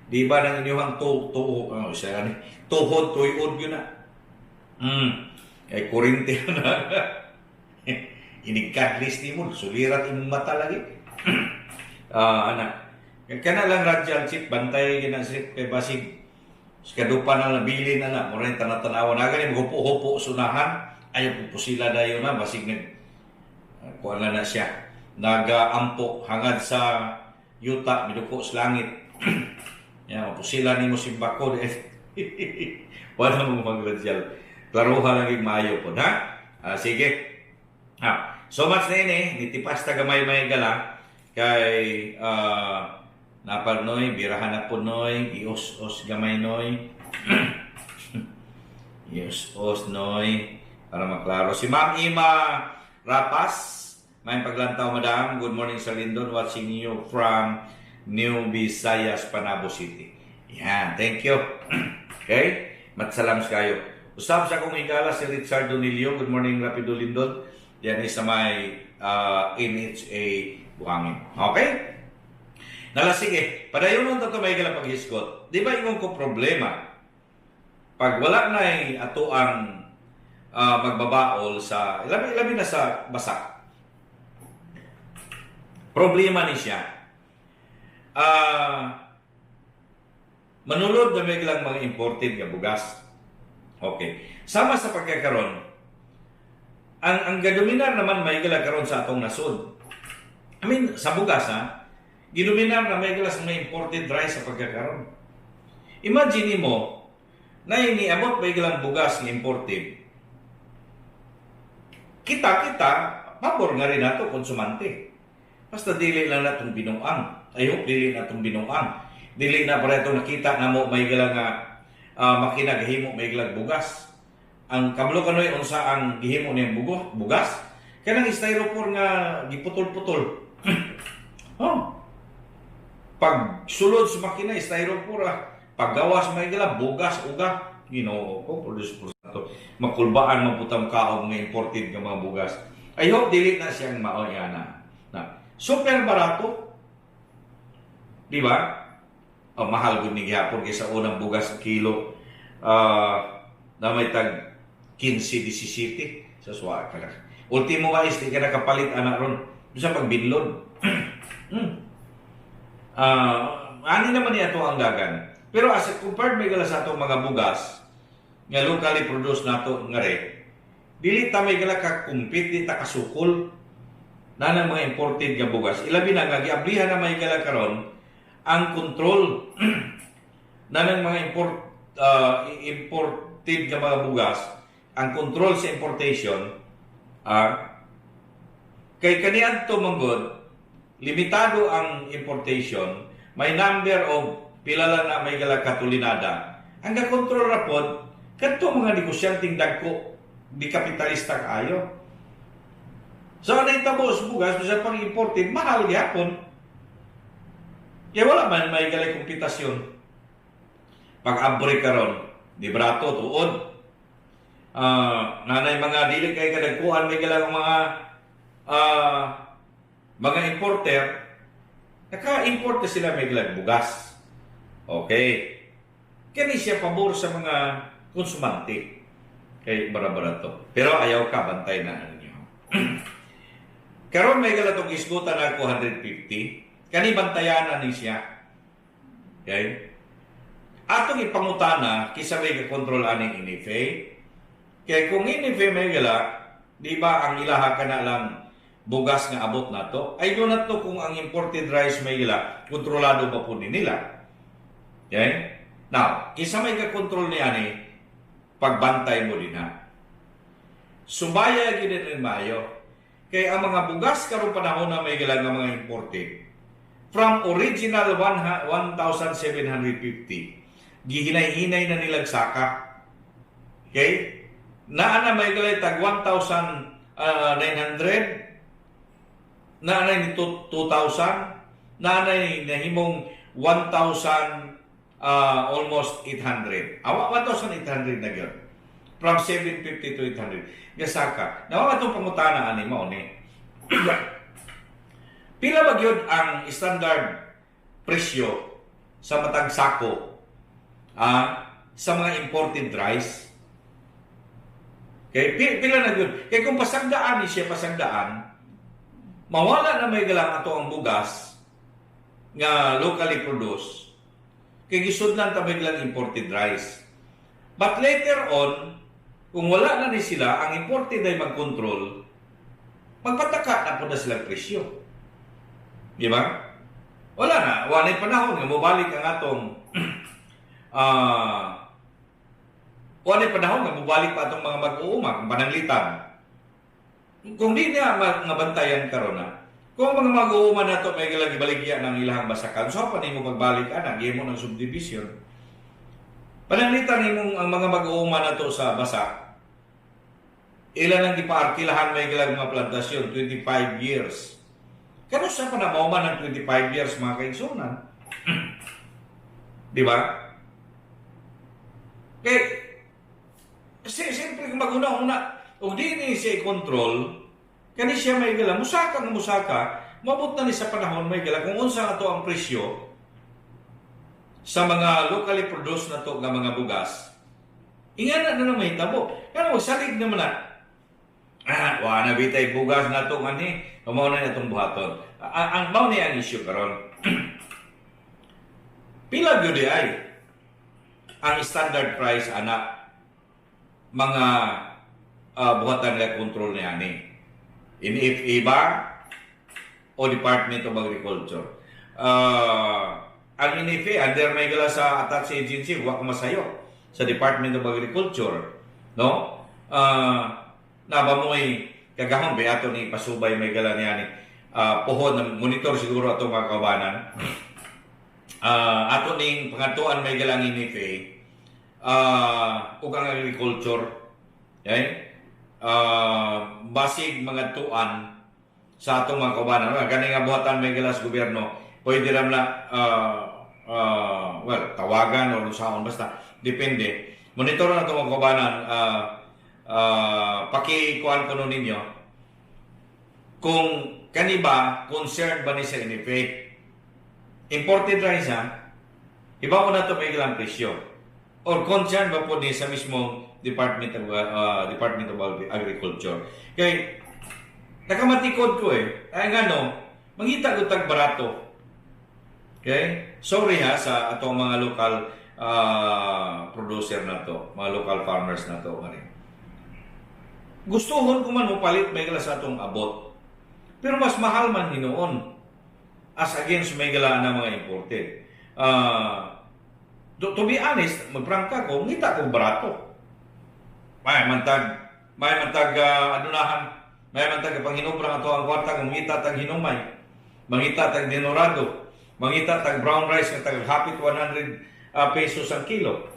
Di ba nang inyong tu tu oh, siya ni tuhod tuyod yun na. Kay kurinte na. Inigkadlis ni mo, sulirat imong mata lagi. Ana. Kana lang radyal chip, bantay gina chip kay basig kadupa na nabili na na, mura yung tanatanawa na gani, maghupo-hupo sunahan, ayaw po sila dayon na, basig nag, kuha na na siya, nagaampo hangad sa yuta, miduko sa langit. Yan, sila nimo simbako. Wala mo magradyal. Klaruha lang yung maayo po, ha? Sige. So much na ini, nitipas ta gamay may gala, kay napal noy, birahan na po noy, ios-os gamay noy. Ios-os noy, para maklaro. Si Ma'am Ima Rapas, may paglantaw madam. Good morning sa Lindon, watching you from New Visayas, Panabo City. Yan, thank you. Okay, matsalams kayo. Usap sa akong higala si Richard Donilio. Good morning, Rapido Lindon. Yan is sa may NHA Buhangin. Okay? Nala, sige, padayon nun to may gala paghisgot. Di ba ingon ko problema? Pag wala na ato ang magbabaol sa, labi, labi na sa basak. Problema ni siya. Manulod na may lang mga imported nga bugas. Okay. Sama sa pagkakaron, ang gadominar naman may gala karon sa atong nasod. I mean, sa bugas ha, gidominar na may gala sa mga imported rice sa pagkakaron. Imagine mo, na iniabot may galang bugas nga imported, kita-kita, pabor nga rin nato konsumante. Basta dili lang natong binuang. I hope dili natong binuang. Dili na para ito nakita na mo may gala nga makina gihimo may galang bugas. Ang kablo kanoy unsa ang gihimo niyang bugas? Kanang styrofoam nga giputol-putol. Oh. Pag sulod sa makina styrofoam ah. Paggawas may gala bugas uga. Ginoo ko produce porsanto. Makulbaan man putang kaog nga imported nga mga bugas. I hope dili na siyang mao na. Na super barato. Di ba? Oh, mahal gud ni gihapon kaysa unang bugas kilo na may tag 15 17 sa suwa ka na. Ultimo mais di ka nakapalit anak ron. Bisa pagbinlod. Ani naman niya ato ang dagan. Pero as compared may gala sa atong mga bugas nga locally produced nato nga re, dili ta may gala ka compete, di ta kasukol na ng mga imported nga bugas. Ilabi na nga giablihan na may gala karon ang control na ng mga imported nga mga bugas, ang control sa importation, kay kaniadto manggod limitado ang importation, may number of pila lang na may gala katulinada. Ang gakontrol ra pod kadto mga negosyanteng dagko, di kapitalista kaayo. So ang nahitabo sa bugas bisan pang imported, mahal gyapon. Kaya wala man may galay kompetasyon. Pag abre karon, di barato tuod. Nanay mga dili kay kadagkuan may galang mga importer, naka-import na sila may galang bugas. Okay. Kani siya pabor sa mga konsumante. Kay bara-barato. Pero ayaw ka, bantay na ninyo. Karon may galatong isgutan ako 150. Kani bantayan na ni siya. Okay? Atong ipangutana kisa may kontrol aning NFA. Kay kung NFA may gala, di ba ang ilaha ka na lang bugas nga abot nato? I do not know kung ang imported rice may gala, kontrolado ba po ni nila. Okay? Now, kisa may kakontrol ni ani, pagbantay mo din ha. Subaya gid ni maayo. Kay ang mga bugas karong panahon na may gala nga mga imported, from original 1,750, gihinay-hinay na nilag saka. Okay? Naa na may galay tag 1,900, naa na ni 2,000, naa na ni nahimong 1,000 almost 800. Awa 1,800 na gyud. From 750 to 800. Gasaka. Nawa atong pangutana ani mao ni. Pila ba gyud ang standard presyo sa matag sako sa mga imported rice? Kay pila na gyud? Kay kung pasagdaan ni siya pasagdaan, mawala na may galang ato ang bugas nga locally produced. Kay gisudlan ta may galang imported rice. But later on, kung wala na ni sila, ang imported ay mag-control, magpataka na po na silang presyo. Di ba? Wala na. Wala na panahon nga mobalik ang atong wala na panahon nga mobalik pa atong mga mag-uuma kung pananglitan. Kung di niya nga bantayan karon na, kung mga mag-uuma nato may galagi baligya ng ilahang basakan, so pa nimo pagbalik ana, gihimo ng subdivision. Pananglitan nimong ang mga mag-uuma nato sa basak, ilan ang gipaarkilahan may galag mga plantasyon, 25 years. Kano sa pa na mauman ng 25 years, mga kaigsunan? Di ba? Kay, siyempre kung maguna-una, kung di ni siya i-control, kani siya may gala, musaka nga musaka, mabot na ni sa panahon may gala, kung unsa nga to ang presyo sa mga locally produced na to nga mga bugas, ingana na na mahitabo. Kaya magsalig naman na, wa na bitay bugas na to ngani, mao na itong buhaton. Ang mao ni ang issue karon. Pila gyud ay ang standard price ana mga buhatan nila control niya ni? NFA ba o Department of Agriculture? Ang NFA under may gala sa attached agency, wa ko masayo sa Department of Agriculture, no? Na ba mo'y kagahom ba ato ni pasubay may gala niya ni pohon na monitor siguro ato mga kabanan. Ato ning pangatuan may galang NFA ug ang agriculture, okay? Basig mga tuan sa atong mga kaubanan. Gani nga buhatan may gala sa gobyerno, pwede ram na well, tawagan o saon, basta depende. Monitor na itong mga kaubanan, pakikuan ko nun ninyo kung kani ba concerned ba ni sa NFA. Imported rice ha, iba ko na ito may ilang presyo. Or concerned ba po ni sa mismong Department of Agriculture. Kay Nakamatikod ko eh. Ay ngano, mangita ko tag barato. Okay? Sorry ha sa atong mga local producer na to, mga local farmers na to. Gustuhon ko man mopalit, may sa atong abot. Pero mas mahal man hinuon as against may gala na mga imported. To be honest, magprangka ko, ngita ko barato. May mantag adunahan, may mantag panghinubra ato ang kwarta kung mangita tag hinumay, mangita tag dinorado, mangita tag brown rice nga tag hapit 100 pesos ang kilo.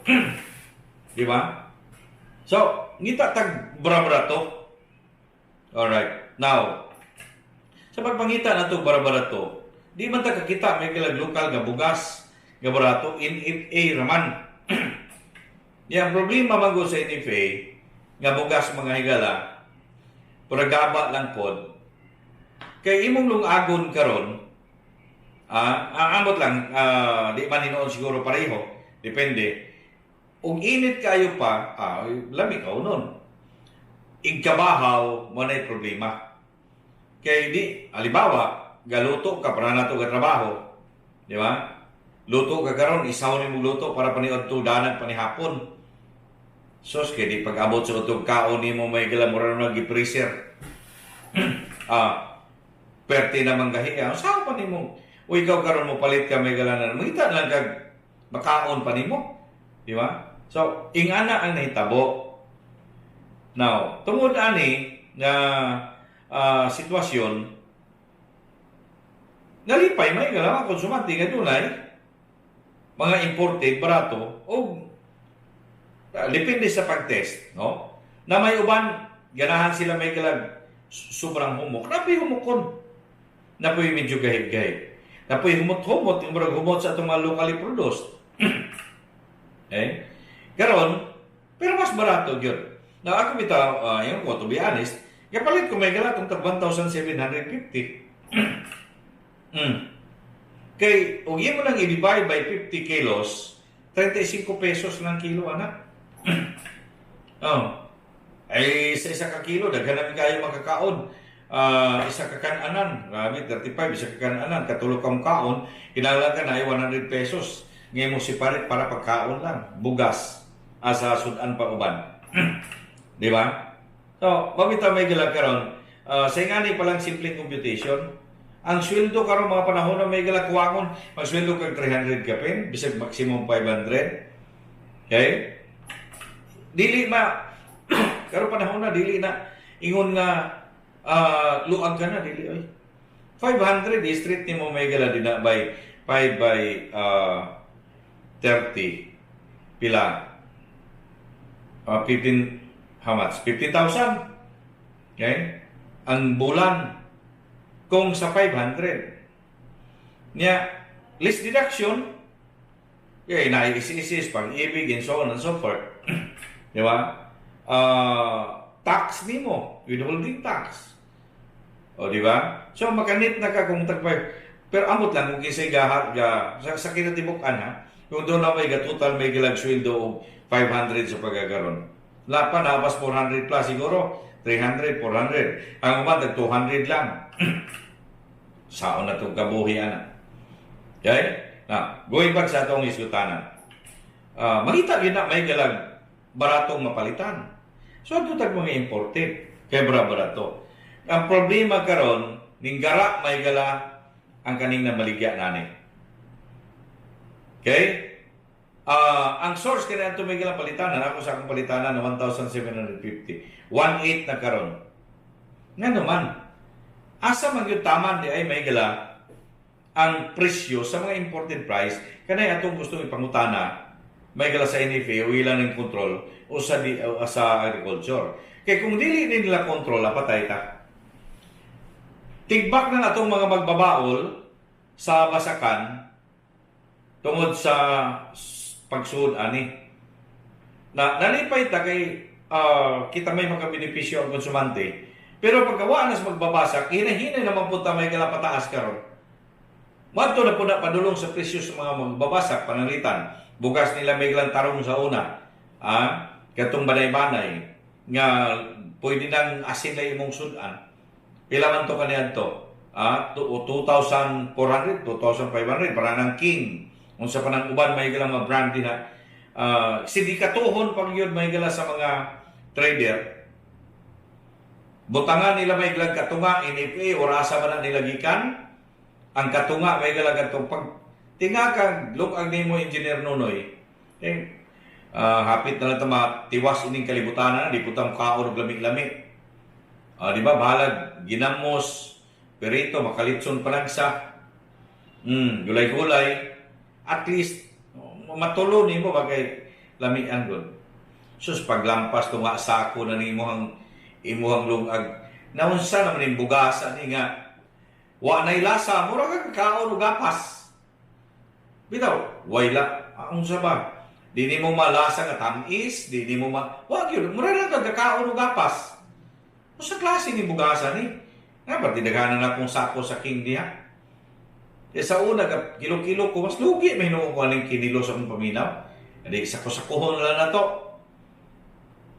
Di ba? So, ngita tag barato. Alright. Now, sa pagpangita na to barato, di man ta kakita may kilag lokal nga bugas nga barato, NFA raman. Yang problema man sa NFA nga bugas, mga higala, gaba lang pod. Kay imong lungagon karon, amot lang, di man hinuon siguro pareho, depende. Ug init kayo pa, lami ka nun. Igkabahaw mo na problema. Kay di, alibawa, galuto ka para nato ga trabaho, di ba? Luto ka karon, isaw ni mo luto para paniud to danan panihapon. Sos kay di pag-abot sa utog kaon nimo, may gala mura na gi-freezer. Perte na manggahi ka. Saan pa nimo? O ikaw karon mo palit ka, may gala na mangita lang kag makaon pa nimo. Di ba? So, ingana ang nahitabo. Now, tungod ani nga sitwasyon, nalipay may gala mga konsumante nga dunay mga imported barato o depende sa pag-test, no? Na may uban ganahan sila may galag sobrang humok. Napoy humokon. Napoy medyo gahig-gahig. Napoy humot-humot, yung murag humot sa atong mga locally produced. Eh? Karon, pero mas barato gyud. Na ako bitaw, yung ko, to be honest, kapalit ko may galatong tag 1,750. Kay, ug imo nang i-divide by 50 kilos, 35 pesos lang kilo, anak. Oh. Ay, sa isa ka kilo, daghan namin kayo makakaon. Isa ka kananan, grabe, 35, isa ka kananan, katulo kang kaon, kinahanglan ka na ay 100 pesos. Ngayon mo separate para pagkaon lang, bugas, asa sudan pa uban. Di ba? So, mabita may gila karon, sa ingani pa lang simpleng computation, ang sweldo karon mga panahon na may gila kuwangon, magsweldo kag 300 kapin, bisag maximum 500. Okay? Dili ma karon panahon na dili na ingon nga luag ka na, dili oy. 500 street nimo may gala dina by 5 by 30, pila? 15, how much? 15,000. Okay? Ang bulan kung sa 500. Nya less deduction, okay, na isis pag-ibig and so on and so forth. Di ba? Tax nimo, withholding tax. O di ba? So makanit na ka kung tag. Pero amot lang kung kinsay gahat ga sa kinatibuk-an ha. Kung doon na may ga total may gilag sweldo og 500 sa pagkakaron. La pa na pas 400 plus siguro, 300, 400. Ang uban tag 200 lang. Saon na tong kabuhi ana. Okay? Na, going back sa atong isgutanan. Mangita gyud na may galag baratong mapalitan. So adto tag mga imported kay barato. Ang problema karon ninggara may gala ang kaning namaligya nani. Okay? Ang source kini ato may gala palitanan, ako sa akong palitanan na 1,750. 1.8 na karon. Nga naman, asa man gyud taman di ay may gala ang presyo sa mga imported price kanay atong gustong ipangutana may gala sa NFA o ilan ng control o sa agriculture. Kay kung dili nila control, patay ta. Tigbak na atong mga magbabaol sa basakan tungod sa pagsuod ani. Na nalipay ta kay kita may makabenepisyo ang konsumante. Pero pagkawa na sa magbabasak, hinahinay naman po ta may gala pataas karon. Madto na po na padulong sa presyo sa mga magbabasak pananglitan. Bugas nila may galang tarong sa una. Katong banay-banay nga pwede nang asin na imong sudan. Pila man to kaniadto? 2,400, 2,500 para ng King. Unsa pa nang uban, may mga brand din ha. Sindikatuhon pag yun may sa mga trader. Butangan nila may katunga NFA or asa man na nila gikan. Ang katunga may katong pag tinga kag lukag nimo, Engineer Nonoy. Eh, hapit na lang ta matiwas ining kalibutan, di po ta kaon og lami-lami. Di ba bahalag ginamos, perito, makalitson panagsa. Gulay-gulay. At least matulo nimo ba kay lamian gud. Sus, paglampas tunga sako na nimo ang imuhang lungag. Naunsa naman yung bugasa ni nga wa nay lasa, mura kag kaon og gapas. Bitaw, wala. Unsa ba? Di nimo malasa nga tamis, di nimo ma wa gyud, mura lang kag kaon og gapas. Unsa klase ni bugasa ni? Nga ba tidaghanan na akong sako sa King diha? Eh, sa una, kilo-kilo ko, mas lugi may hinuon ko aning kinilo sa akong paminaw. Adi, sako-sakohon na lang na to.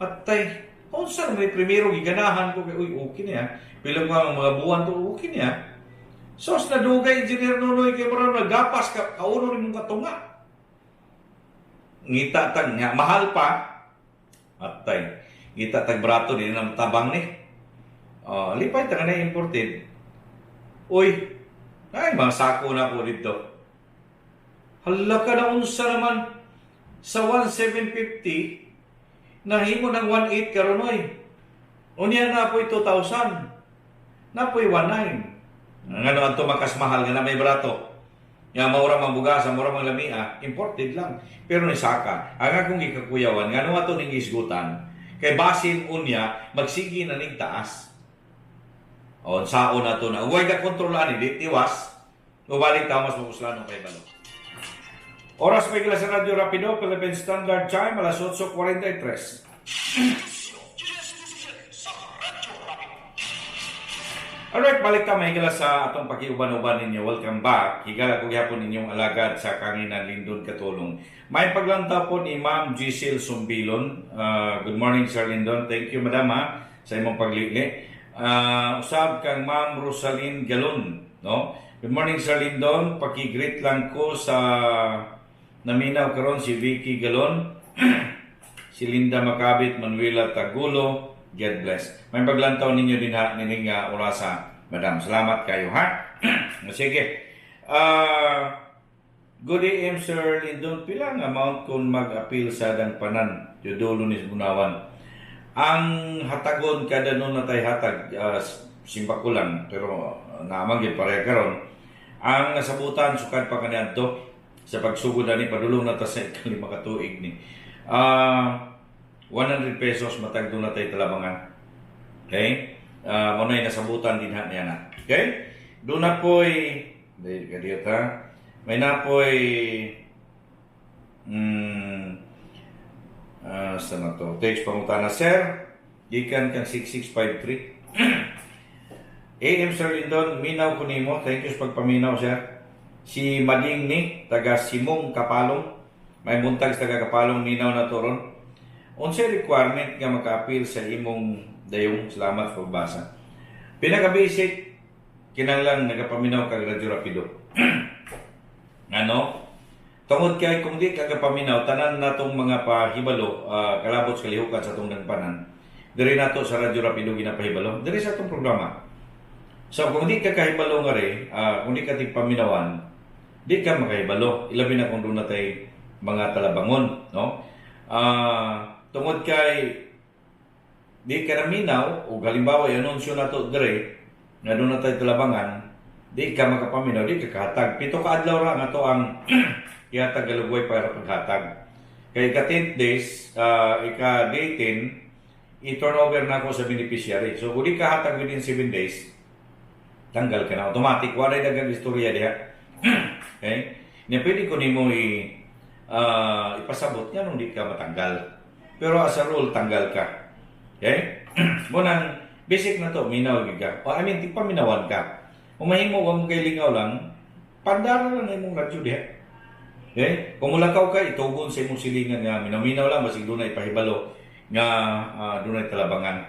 Atay, unsa naman primero giganahan ko kay uy, okay niya. Bilang ko ang mga buwan to, okay niya. Sos na dugay, Engineer Nonoy, kay mura nagapas ka kauno ni mong katunga. Ngita tag nga mahal pa. Atay, ngita tag brato di na tabang ni. Lipay ta na imported. Uy, ay mga sako na ko dito. Hala ka na, unsa naman sa 1,750 nahimo ng 1,800 karon oy. Unya na po'y 2,000. Na po'y 1,900. Ngano adto makas mahal nga na may barato? Nga maura man bugas, maura man lamia, imported lang. Pero ni saka, ang akong gikakuyawan, ngano ato ning isgutan, kay basin unya magsige na ning taas. O saon na to na. Huwag ka kontrolan, hindi tiwas. Mubalik ta mas mapuslano kay balo. Oras may sa Radyo Rapido, Philippine Standard Time, alas 8:43. Sa Radyo Rapido. Alright, balik ta mahigala sa atong pakiuban-uban ninyo. Welcome back. Higala ko gyapon ninyong alagad sa kanginan, Lindon Katulong. May paglantaw po ni Ma'am Giselle Sumbilon. Good morning, Sir Lindon. Thank you, Madam, ha, sa imong paglili. Usab kang Ma'am Rosaline Galon, no? Good morning, Sir Lindon. Paki-greet lang ko sa naminaw karon si Vicky Galon, si Linda Macabit, Manuela Tagulo. God bless. May paglantaw ninyo din ha, nining orasa, Madam. Salamat kayo, ha? Sige. Good AM, Sir Lindon. Pila ang amount kung mag-appeal sa Dangpanan? Teodulo ni Bunawan. Ang hatagon kada nun na tay hatag, simba ko lang, pero naamang gyud pareha karon. Ang nasabutan sukad pa kaniadto sa pagsugod ani, padulong na ta sa ikalima ka tuig ni. 100 pesos matag doon na tayo talabangan. Okay? Mo na'y nasabutan din ha niya na. Okay? Doon na po'y, di, kadiyot ha. May na po'y, saan na to? Text pangutana, sir. Gikan kang 6653. AM Sir Lindon, minaw ko nimo. Thank you sa pagpaminaw, sir. Si Mading ni, taga Simong Kapalong. May buntag sa taga Kapalong, minaw na toron. Unsay requirement nga maka-appeal sa imong dayong? Salamat sa pagbasa. Pinaka-basic, kinahanglan nagapaminaw kag Radyo Rapido. Ano? Tungod kay kung di ka kapaminaw, tanan natong mga pahibalo, kalabot sa kalihukan sa atong dangpanan, diri nato sa Radyo Rapido ginapahibalo, diri sa atong programa. So kung di ka kahibalo nga re, kung di ka tigpaminawan, di ka makahibalo. Ilabi na kung doon na tay mga talabangon, no? Tungod kay di ka naminaw, o halimbawa i-anunsyo na to dire, nga doon na tayo talabangan, di ka makapaminaw, di ka kahatag. 7 ka adlaw ra nga to ang ihatag galugway para paghatag. Kay ika 10 days, ika day 10, i-turn over na ako sa beneficiary. So kung di ka hatag within 7 days, tanggal ka na. Automatic, wala dagang istorya diha. Okay? Nya pwede ko nimo ipasabot nga nung di ka matanggal. Pero as a rule, tanggal ka. Okay? Mo nang basic na to, minaw gyud ka. O, I mean, tigpaminawan ka. Kung mahimo wa mo kay lingaw lang, pandara lang na imong radyo diha. Okay? Kung mulakaw ka, itugon sa imong silingan nga minaw-minaw lang basig dunay pahibalo nga dunay talabangan.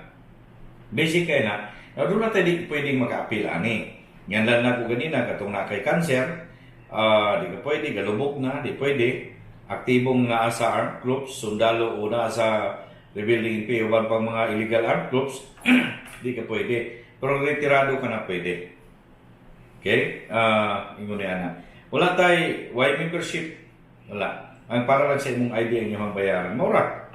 Basic kay na. Now, doon na tayo di pwedeng maka-appeal ani. Ngan lang na ko ganina, katong na kay cancer, di ka pwede, galubok na, di pwede. Aktibong naa sa armed groups, sundalo o naa sa rebuilding NPA, uban pang mga illegal armed groups, di ka pwede. Pero retirado ka na, pwede. Okay? Ingon niya na. Wala tay Y membership. Wala. Ang para lang sa imong ID ang inyong bayaran. Mura.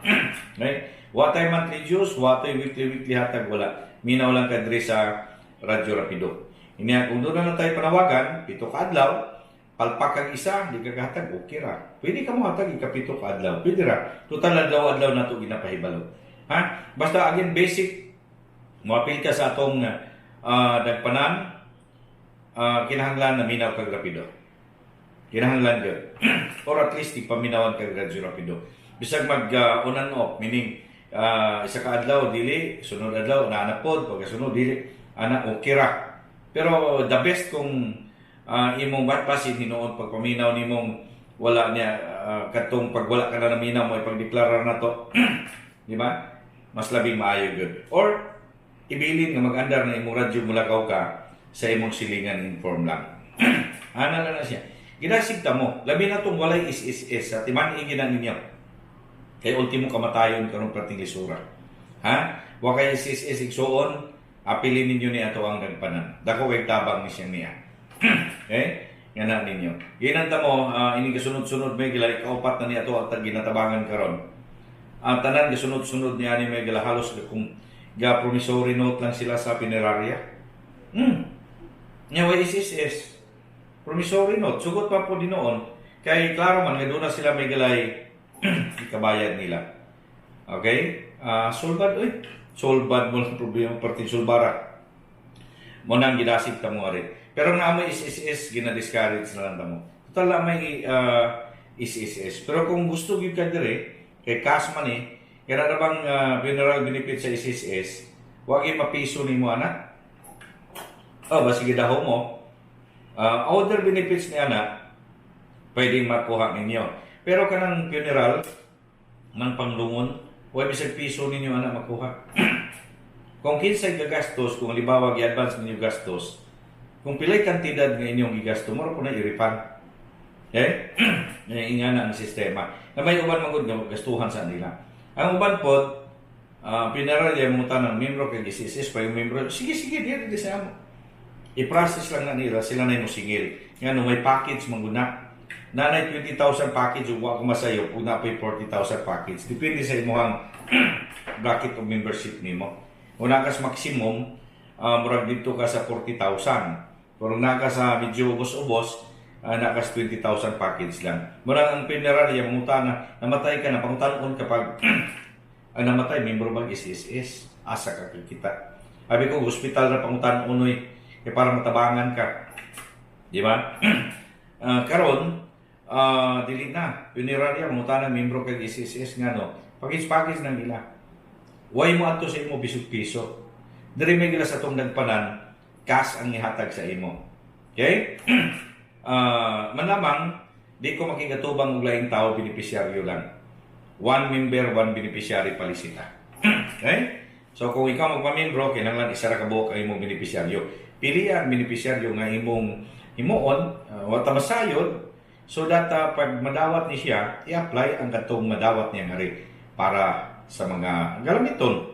Okay? Wa tay monthly dues, wa tay weekly weekly hatag, wala. Minaw lang ka diri sa Radyo Rapido. Inya kung doon na tayo panawagan, 7 ka adlaw, palpak kag isa, di ka kahatag, okay ra. Pwede ka mo hatag ikapito ka adlaw. Pwede ra. Total adlaw-adlaw na to ginapahibalo. Ha? Basta again basic, moapil ka sa atong dagpanan, kinahanglan na minaw kag Rapido. Kinahanglan gyud. Or at least ipaminawan kag Radyo Rapido. Bisag mag on and off, meaning isa ka adlaw dili, sunod adlaw naa na pod, pagkasunod dili, ana okay ra. Pero the best kung imong basin hinuon pagpaminaw nimong wala niya katong pag wala ka na naminaw mo ipagdeklara na to. Di ba? Mas labing maayo gyud. Or ibilin nga mag-andar na imong radyo, mulakaw ka sa imong silingan, inform lang. Ana lang na siya. Gidasig ta mo, labi na tong walay SSS sa timan gina ninyo. Kay ultimo kamatayon karon perting lisura. Ha? Wa kay SSS igsuon, apilin ninyo ni ato ang nagpanan. Dako kay tabang ni siya niya. Okay? Nga na ninyo. Ginanta mo, ini kasunod-sunod may gila, ikaupat na ni ato ang ginatabangan karon. Ang tanan gasunod-sunod niya ni may gila halos kung ga promissory note lang sila sa pineraria. Nya way SSS. Promissory note, sugot pa po din noon. Kay klaro man nga doon na sila may galay ikabayad nila. Okay? Sulbad oy. Sulbad mo lang problema perting sulbara. Mo nang gidasig ta mo ari. Pero nga may SSS, gina-discourage na lang ta mo. Total lang may SSS. Pero kung gusto gyud ka dire, kay cash man eh, kaya na bang funeral benefit sa SSS, wag mapiso nimo ana. Oh, basi gidaho mo. Other benefits ni ana, pwedeng makuha ninyo. Pero kanang funeral, ng panglungon, wa bisag piso ninyo ana makuha. Kung kinsay gagastos, kung halimbawa gi-advance ninyo gastos, kung pilay kantidad nga inyong gigasto, mura po na i-refund. Okay? Nga na ang sistema. Na may uban man gud nga gastuhan sa nila. Ang uban pod, funeral ya mo tanang membro kay SSS pa yung membro. Sige sige, di di sa amo. I-process lang na nila, sila na yung singil. Nga no, may package man gud na. Nanay 20,000 package ug wa ko masayo ug na 40,000 package. Depende sa imong bracket of membership nimo. Kung naa kas maximum, murag dito ka sa 40,000. Pero naa ka sa medyo ubos-ubos, naa kas 20,000 package lang. Murag ang funeral ya mangutana, namatay ka na, pangutanon kapag ang namatay, membro bag SSS, asa ka kita. Sabi ko, hospital na pangutan unoy, kay para matabangan ka. Di ba? Karon, dili na. Funeraria, mangutana membro kag SSS nga no. Package-package nang ila. Way mo adto sa imo bisog piso. Diri may gila sa atong nagpanan, cash ang ihatag sa imo. Okay? Manamang di ko makigatubang og laing tao, benepisyaryo lang. One member, one beneficiary palisita. Okay? So kung ikaw magpamembro, kinahanglan isa ra ka buok ang imong benepisyaryo. Pili ang benepisyaryo nga imong himuon, wa ta masayod, so that pag madawat ni siya, i-apply ang katong madawat niya nga rin para sa mga galamiton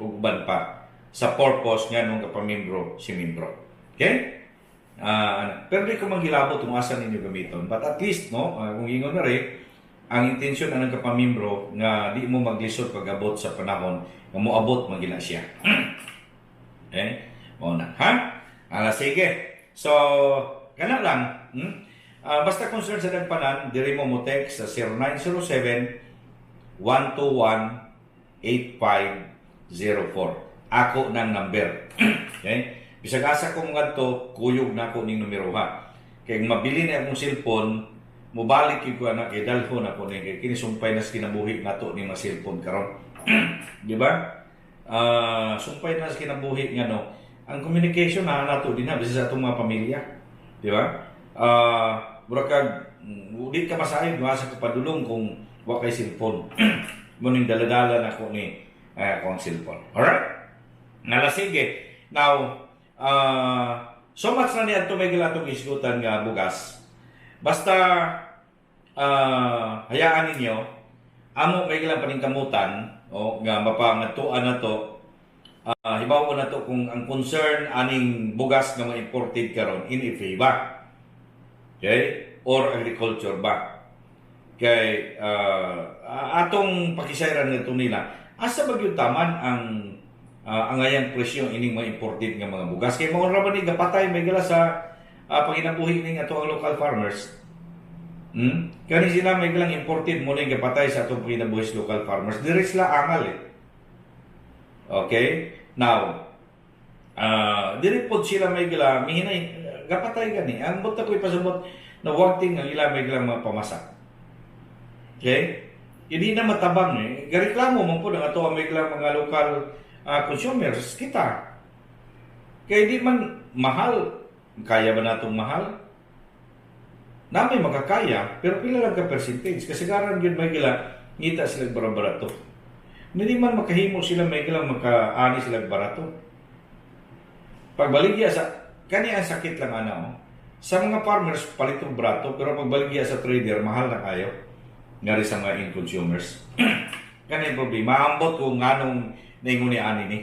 ug uban pa sa purpose nga nung kapamembro si membro. Okay? Pero di ko manghilabot kung asa ninyo gamiton. But at least, no, kung ingon na rin, ang intensyon anang kapamimbro nga di mo maglisod pag-abot sa panahon nga moabot man gina siya. Eh, mao na, ha? Ala sige. So, kana lang. Basta concern sa nagpanan, diri mo mo text sa 0907 121 8504. Ako ng number. Okay? Bisag asa ko ngadto, kuyog na ako ning numero ha. Kay mabili na akong cellphone, mobalik gyud ko ana kay dalhon ako ni kay kini sumpay na sa kinabuhi nato ni mga cellphone karon. Di ba? Sumpay na sa kinabuhi nga no. Ang communication na nato din na bisan sa atong mga pamilya. Di ba? Mura kag di ka masayod nga sa kapadulong kung wa kay cellphone. Mo ning daladala na ko ni akong cellphone. Alright? Nala sige. Now, so much na niya may atong isgutan nga bugas. Basta hayaan ninyo amo may ilang paningkamutan o nga mapangatuan na to, hibaw na to kung ang concern aning bugas nga mga imported karon NFA ba? Okay? Or agriculture ba? Kay atong pakisayran nito nila, asa ba gyud taman ang angayang presyo ining mga imported nga mga bugas? Kay mao ra ba ni gapatay may gala sa panginabuhi ning ato ang local farmers? Kani sila may galang imported mo ning gapatay sa atong panginabuhi sa local farmers. Diri sila angal eh. Okay? Now, diri pod sila may gala mihinay gapatay gani. Ang buta ko ipasabot na wagting ang ila may galang mga pamasak. Okay? Hindi na matabang eh. Gareklamo man po ng ato ang may galang mga local consumers kita. Kaya di man mahal. Kaya ba natong mahal? Namay makakaya, pero pila lang ka percentage. Kasi karan yun may gila, ngita sila barato. Hindi man makahimo sila may gilang makaani sila barato. Pagbaligya sa, kani ang sakit lang ana oh. Sa mga farmers, palitong barato, pero pagbaligya sa trader, mahal na kayo. Ngari sa mga end consumers. Kani ang problema. Maambot kung nganong naingon ni ani ni.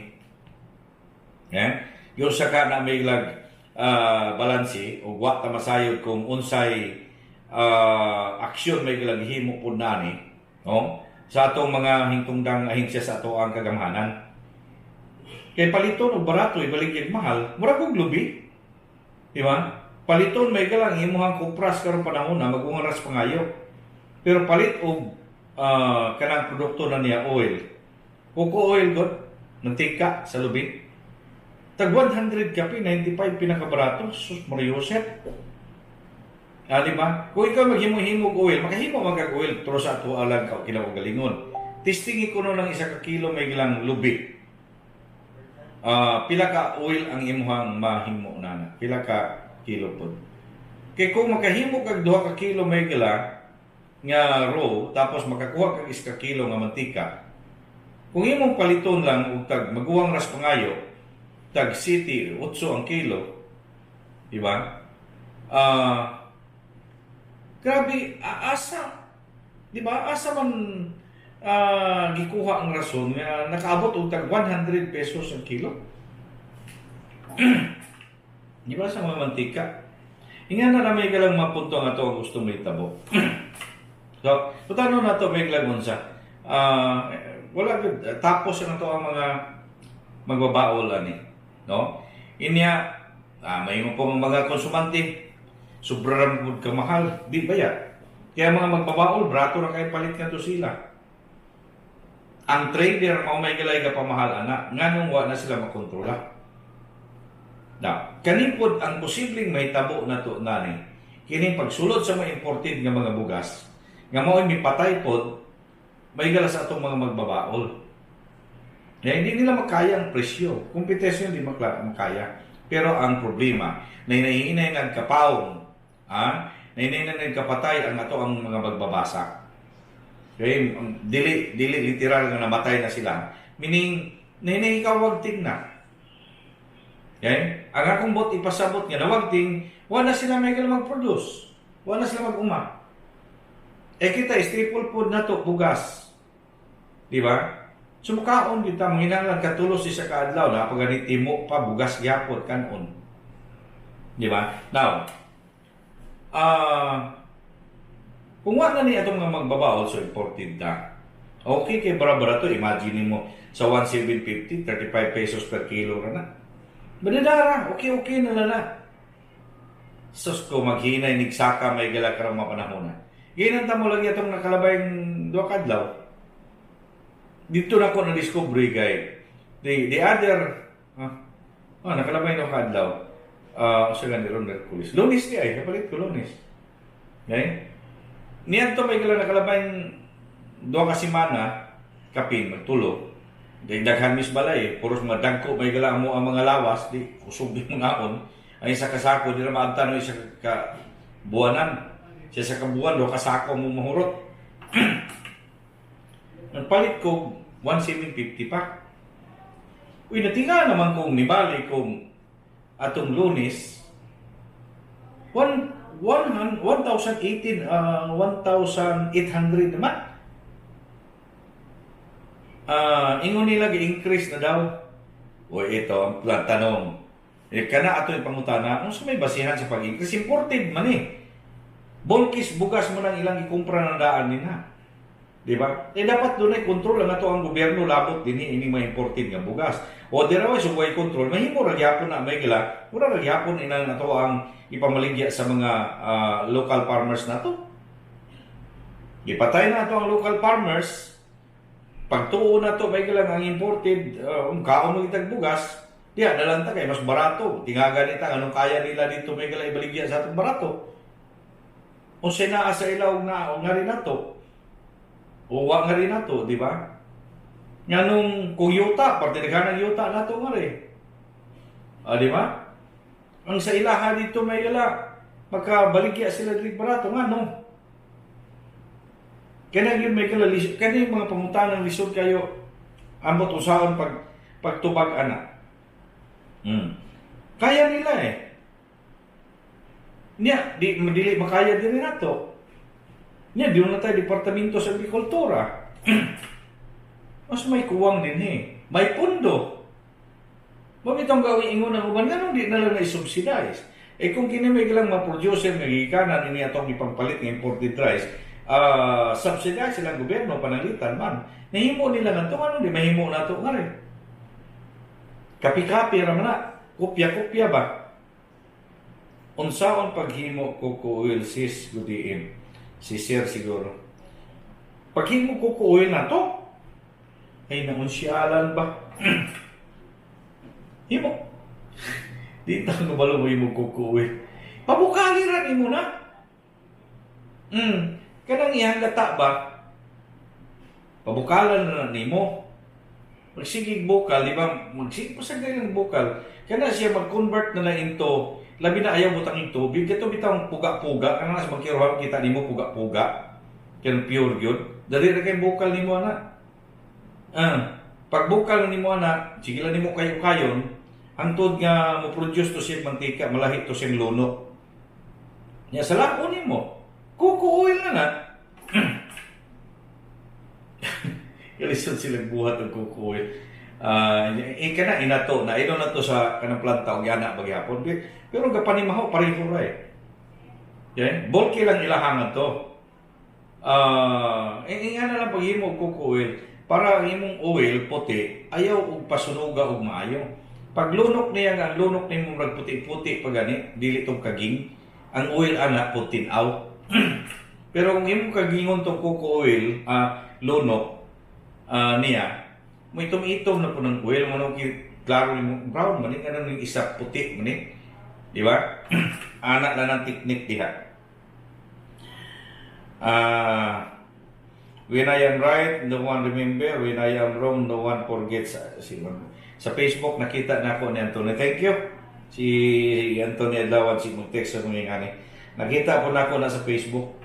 Eh? Yung saka na may lag balanse o wa ta masayod kung unsay aksyon may gilang himo pud nani, no? Sa atong mga hingtungdang ahensya sa ato ang kagamhanan. Kay paliton og barato ibaligyag mahal, mura kog lubi. Di ba? Paliton may galang imuhang kupras karon panahon na magungaras pangayo. Pero palit og kanang produkto na niya oil. Coco oil god, mantika sa lubi. Tag 100 kape, 95 pinakabarato. Sus, Mariosep. Ah, di ba? Kung ikaw maghimo-himo og oil, makahimo man kag oil pero sa ato alang ka kinaugalingon. Testing ko no ng 1 ka kilo may gilang lubi. Pila ka oil ang imuhang mahimo nana? Pila ka kilo pod? Kay kung makahimo kag 2 ka kilo may gila nga raw, tapos makakuha kag 1 ka kilo nga mantika. Kung imong paliton lang og tag maguwang ras pangayo, tag city 8 ang kilo, di ba? Grabe, asa, di ba? Asa man gikuha ang rason nga nakaabot og tag 100 pesos ang kilo? Di ba sa mga mantika? Inga na may galang mapunto nga to ang gusto mo itabo. So, tutano na to may galang unsa. Wala gud tapos ang to ang mga magbabaol ani, no? Inya may mo pong mga konsumante sobra ra gud ka mahal, di ba ya? Kaya mga magbabaol, brato ra kay palit nga to sila. Ang trader mao may galay ka pamahal ana, nganong wa na sila makontrola. Now, kanipod ang posibleng mahitabo na to nani, kining pagsulod sa mga imported nga mga bugas, nga mao'y mipatay pod, may gala sa atong mga magbabaol. Na hindi nila makaya ang presyo. Kompetensya hindi makaya. Pero ang problema, na hinahinay nagkapawong, na hinay nagkapatay ang ato ang mga magbabasa. Okay, ang dili dili literal nga namatay na sila. Meaning, nahinay kawagting na. Okay? Ang akong bot ipasabot nga nawagting, wala sila may mag-produce. Wala sila mag-uma. Eh kita, staple food na to, bugas. Di ba? Sumukaon kita, manginahanglan katulos 1 ka adlaw, na pag timo pa, bugas gyapon, kanon. Di ba? Now, kung wala ni atong mga magbabaol, so imported na. Okay, kay bara-bara to, imagine mo sa 1,750, 35 pesos per kilo ra na. Badadara, okay na na na. Sus ko, maghinay, nigsaka, may gala karong mga panahon na. Ginanta mo lagi itong nakalabay 2 ka adlaw. Dito na ko na-discover kay the other, nakalabay 2 ka adlaw. Sa gani ron Merkulis. Lunes di ay, kapalit ko Lunes. Okay? Niyan to may gala nakalabay 2 ka semana, kapin, magtulo. Di daghan mis balay, eh. Puros mga dagko may gala mo ang mga lawas, di kusog di mga on. Ang 1 ka sako di na maabtan ng 1 ka buwanan. Sa 1 ka buwan, 2 ka sako mo mahurot. Nagpalit ko 1,750 pa. Uy, natinga naman kung nibali kung atong Lunes, one, one, 1,018, 1,800 naman. Ingon nila gi-increase na daw. O ito ang tanong. Eh, kana ato yung pangutana, unsa may basihan sa pag-increase? Imported man eh. Bulkis bugas mo nang ilang ikumpra ng daan nina. Di ba? Eh dapat dunay control ang ato ang gobyerno labot dinhi ini mga imported nga bugas. O di raw way control, mahimo ra gyapon na may gila, mura ra gyapon inang ato ang ipamaligya sa mga local farmers nato. Gipatay na ato ang local farmers. Pagtuo na to may gila ang imported, kaon mo kitag bugas, diya na lang ta kay mas barato. Tingaga nita anong kaya nila dito may gila ibaligya sa atong barato. O naa sa ilaw nga o nga rin nato. O wa nga rin nato, di ba? Nganong kung yuta, parte ng yuta nato nga rin. Ah, di ba? Ang sa ilaha dito may gala, makabaligya sila dili barato nga no. Kaya yun may gala, kaya yung mga pangutanang lisod kayo ambot usaon pag pagtubag ana. Kaya nila eh. Niya, di dili makaya din nato. Niya, di na tayo departamento sa agrikultura. Mas may kuwang din eh. May pundo. Bakit ang gawin ingon ng uban? Ganun di na lang na-subsidize. Eh kung kini may lang ma-producer nga gikanan ini atong ipangpalit ng imported rice, subsidize silang gobyerno pananglitan man. Nahimo nila ngadto, ano di mahimo nato nga rin. Kapi-kapi ra man na. Kopya-kopya ba? Unsaon paghimo coco oil, sis gudiin? Si sir siguro. Paghimo coco oil na to? Ay naunsyalan ba? Himo. Di ta ko balo mo himo coco oil. Pabukali ra nimo na. Kanang iyang gata ba? Pabukalan na nimo. Magsigig bukal, di ba? Magsigig pa sa ganyan bukal. Kana siya mag-convert na lang into, labi na ayaw butang yung tubig. Kato bitang puga-puga. Kana sa magkiruhan kita nimo puga-puga. Kanang pure gyud. Dali ra kay bukal nimo ana. Pag bukal nimo ana, sige lang nimo kayo kayon, hangtod nga mo produce to siya mantika, malahi to siyang lunok. Nya sa lako nimo, coco oil na na. Kalisod silang buhat og coco oil. Ika na inato na ino na to sa kanang planta og yana bagyapon. Pero gapanimaho pareho ra eh. Okay? Bulky lang ilahangan to. Nga na lang paghimo og coco oil para ang imong oil puti ayaw og pasunuga og maayo. Pag lunok niya nga ang lunok nimo murag puti-puti pa gani, dili tong kaging, ang oil ana putin out. Pero kung imong kagingon tong coco oil, lunok niya, mo itom-itom na po ng oil mo nung klaro nimo brown man ni kanang yung isa puti man ni. Di ba? Ana lang ang technique diha. When I am right, no one remember. When I am wrong, no one forgets. Sa Facebook, nakita na ako ni Antonio. Thank you. Si Antonio Adlawan, si mag-text sa mga ngani. Nakita po na ako na sa Facebook.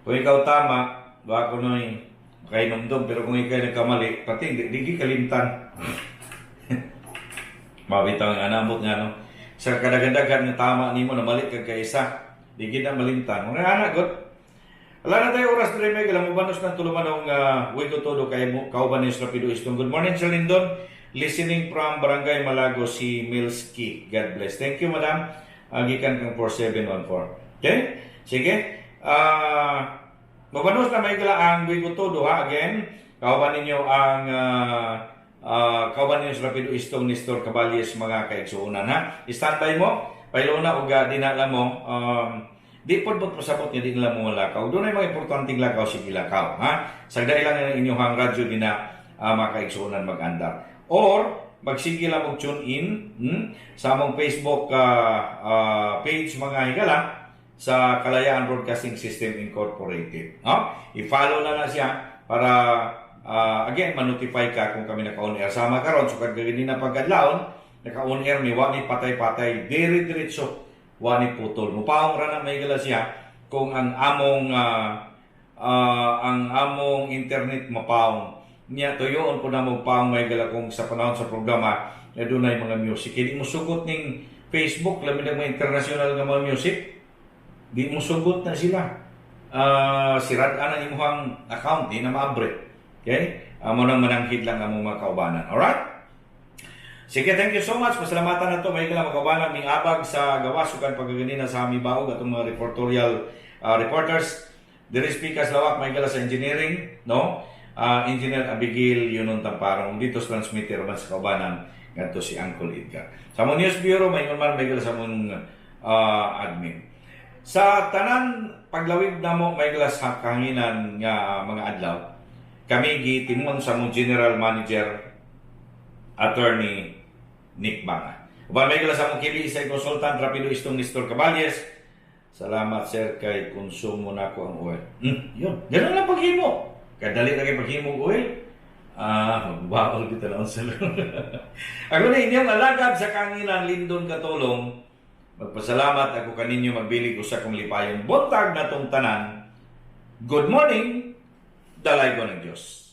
Kung ikaw tama, baka ko no'y makainomdom. Pero kung ikaw nagkamali, pati di, di kalimtan. Mabitaw ang anamot nga no. Sa kadaghan-daghan nga tama nimo na mali kag kaisa, di gid na malimtan. Mga anak god. Wala na tayo oras diri may mo banos ng tulumanong Wigo Todo kay mo kauban ni Rapido Istong. Good morning, Sir Lindon. Listening from Barangay Malago si Milski. God bless. Thank you, madam. Gikan kang 4714. Okay? Sige. Mabanos na may ang Wigo Todo ha again. Kauban ninyo ang kauban ninyo sa Rapido Istong Nestor Caballes, mga kaigsuonan ha. Standby mo. Pailuna og dinala mo di pod mo pasabot nga di nila mo lakaw. Doon ay mga importanteng lakaw, sige lakaw ha. Sagdai lang ang inyong radyo dina mga kaigsuonan mag-andar. Or magsige lang og tune in sa among Facebook page, mga higala, sa Kalayaan Broadcasting System Incorporated. No? I-follow na na siya para again ma-notify ka kung kami naka-on air. Sama karon sukad na pagkadlawon, naka-on air mi, wa ni patay-patay, diri diretso, wa ni putol. Mupaong ra na may gala siya kung ang among internet mapaong. Nya tuyoon po na mo paong may kung sa panahon sa programa na dunay mga music. Hindi mo sugot ning Facebook, labi na mga international nga mga music. Di mo sugot na sila. Sirad-an ang imuhang account, di na maabre. Okay? Amo nang mananghid lang among mga kaubanan. Alright? Sige, thank you so much. Pasalamatan na to. May mga kaubanan ming abag sa gawas ug pagaganina sa aming baog atong mga reportorial reporters. Diri speakers lawak may sa engineering, no? Engineer Abigail Yunon Tamparong dito sa transmitter man sa kaubanan ngadto si Uncle Edgar. Sa among news bureau may man may sa among admin. Sa tanan paglawig namo may sa kahanginan nga mga adlaw, kami gitimon sa among general manager, Attorney Nick Banga. Uban may sa among KBSI consultant Rapido Istong Nestor Caballes. Salamat, sir, kay konsumo nako ang oil. Yun. Ganun lang paghimo. Kadali na kay paghimo og oil. Magbaol kita na unsa. Ako na inyong alagad sa kahanginan, Lindon Katulong. Magpasalamat ako kaninyo, magbilig usa kong lipayong buntag natong tanan. Good morning. Dalaygon ng Diyos.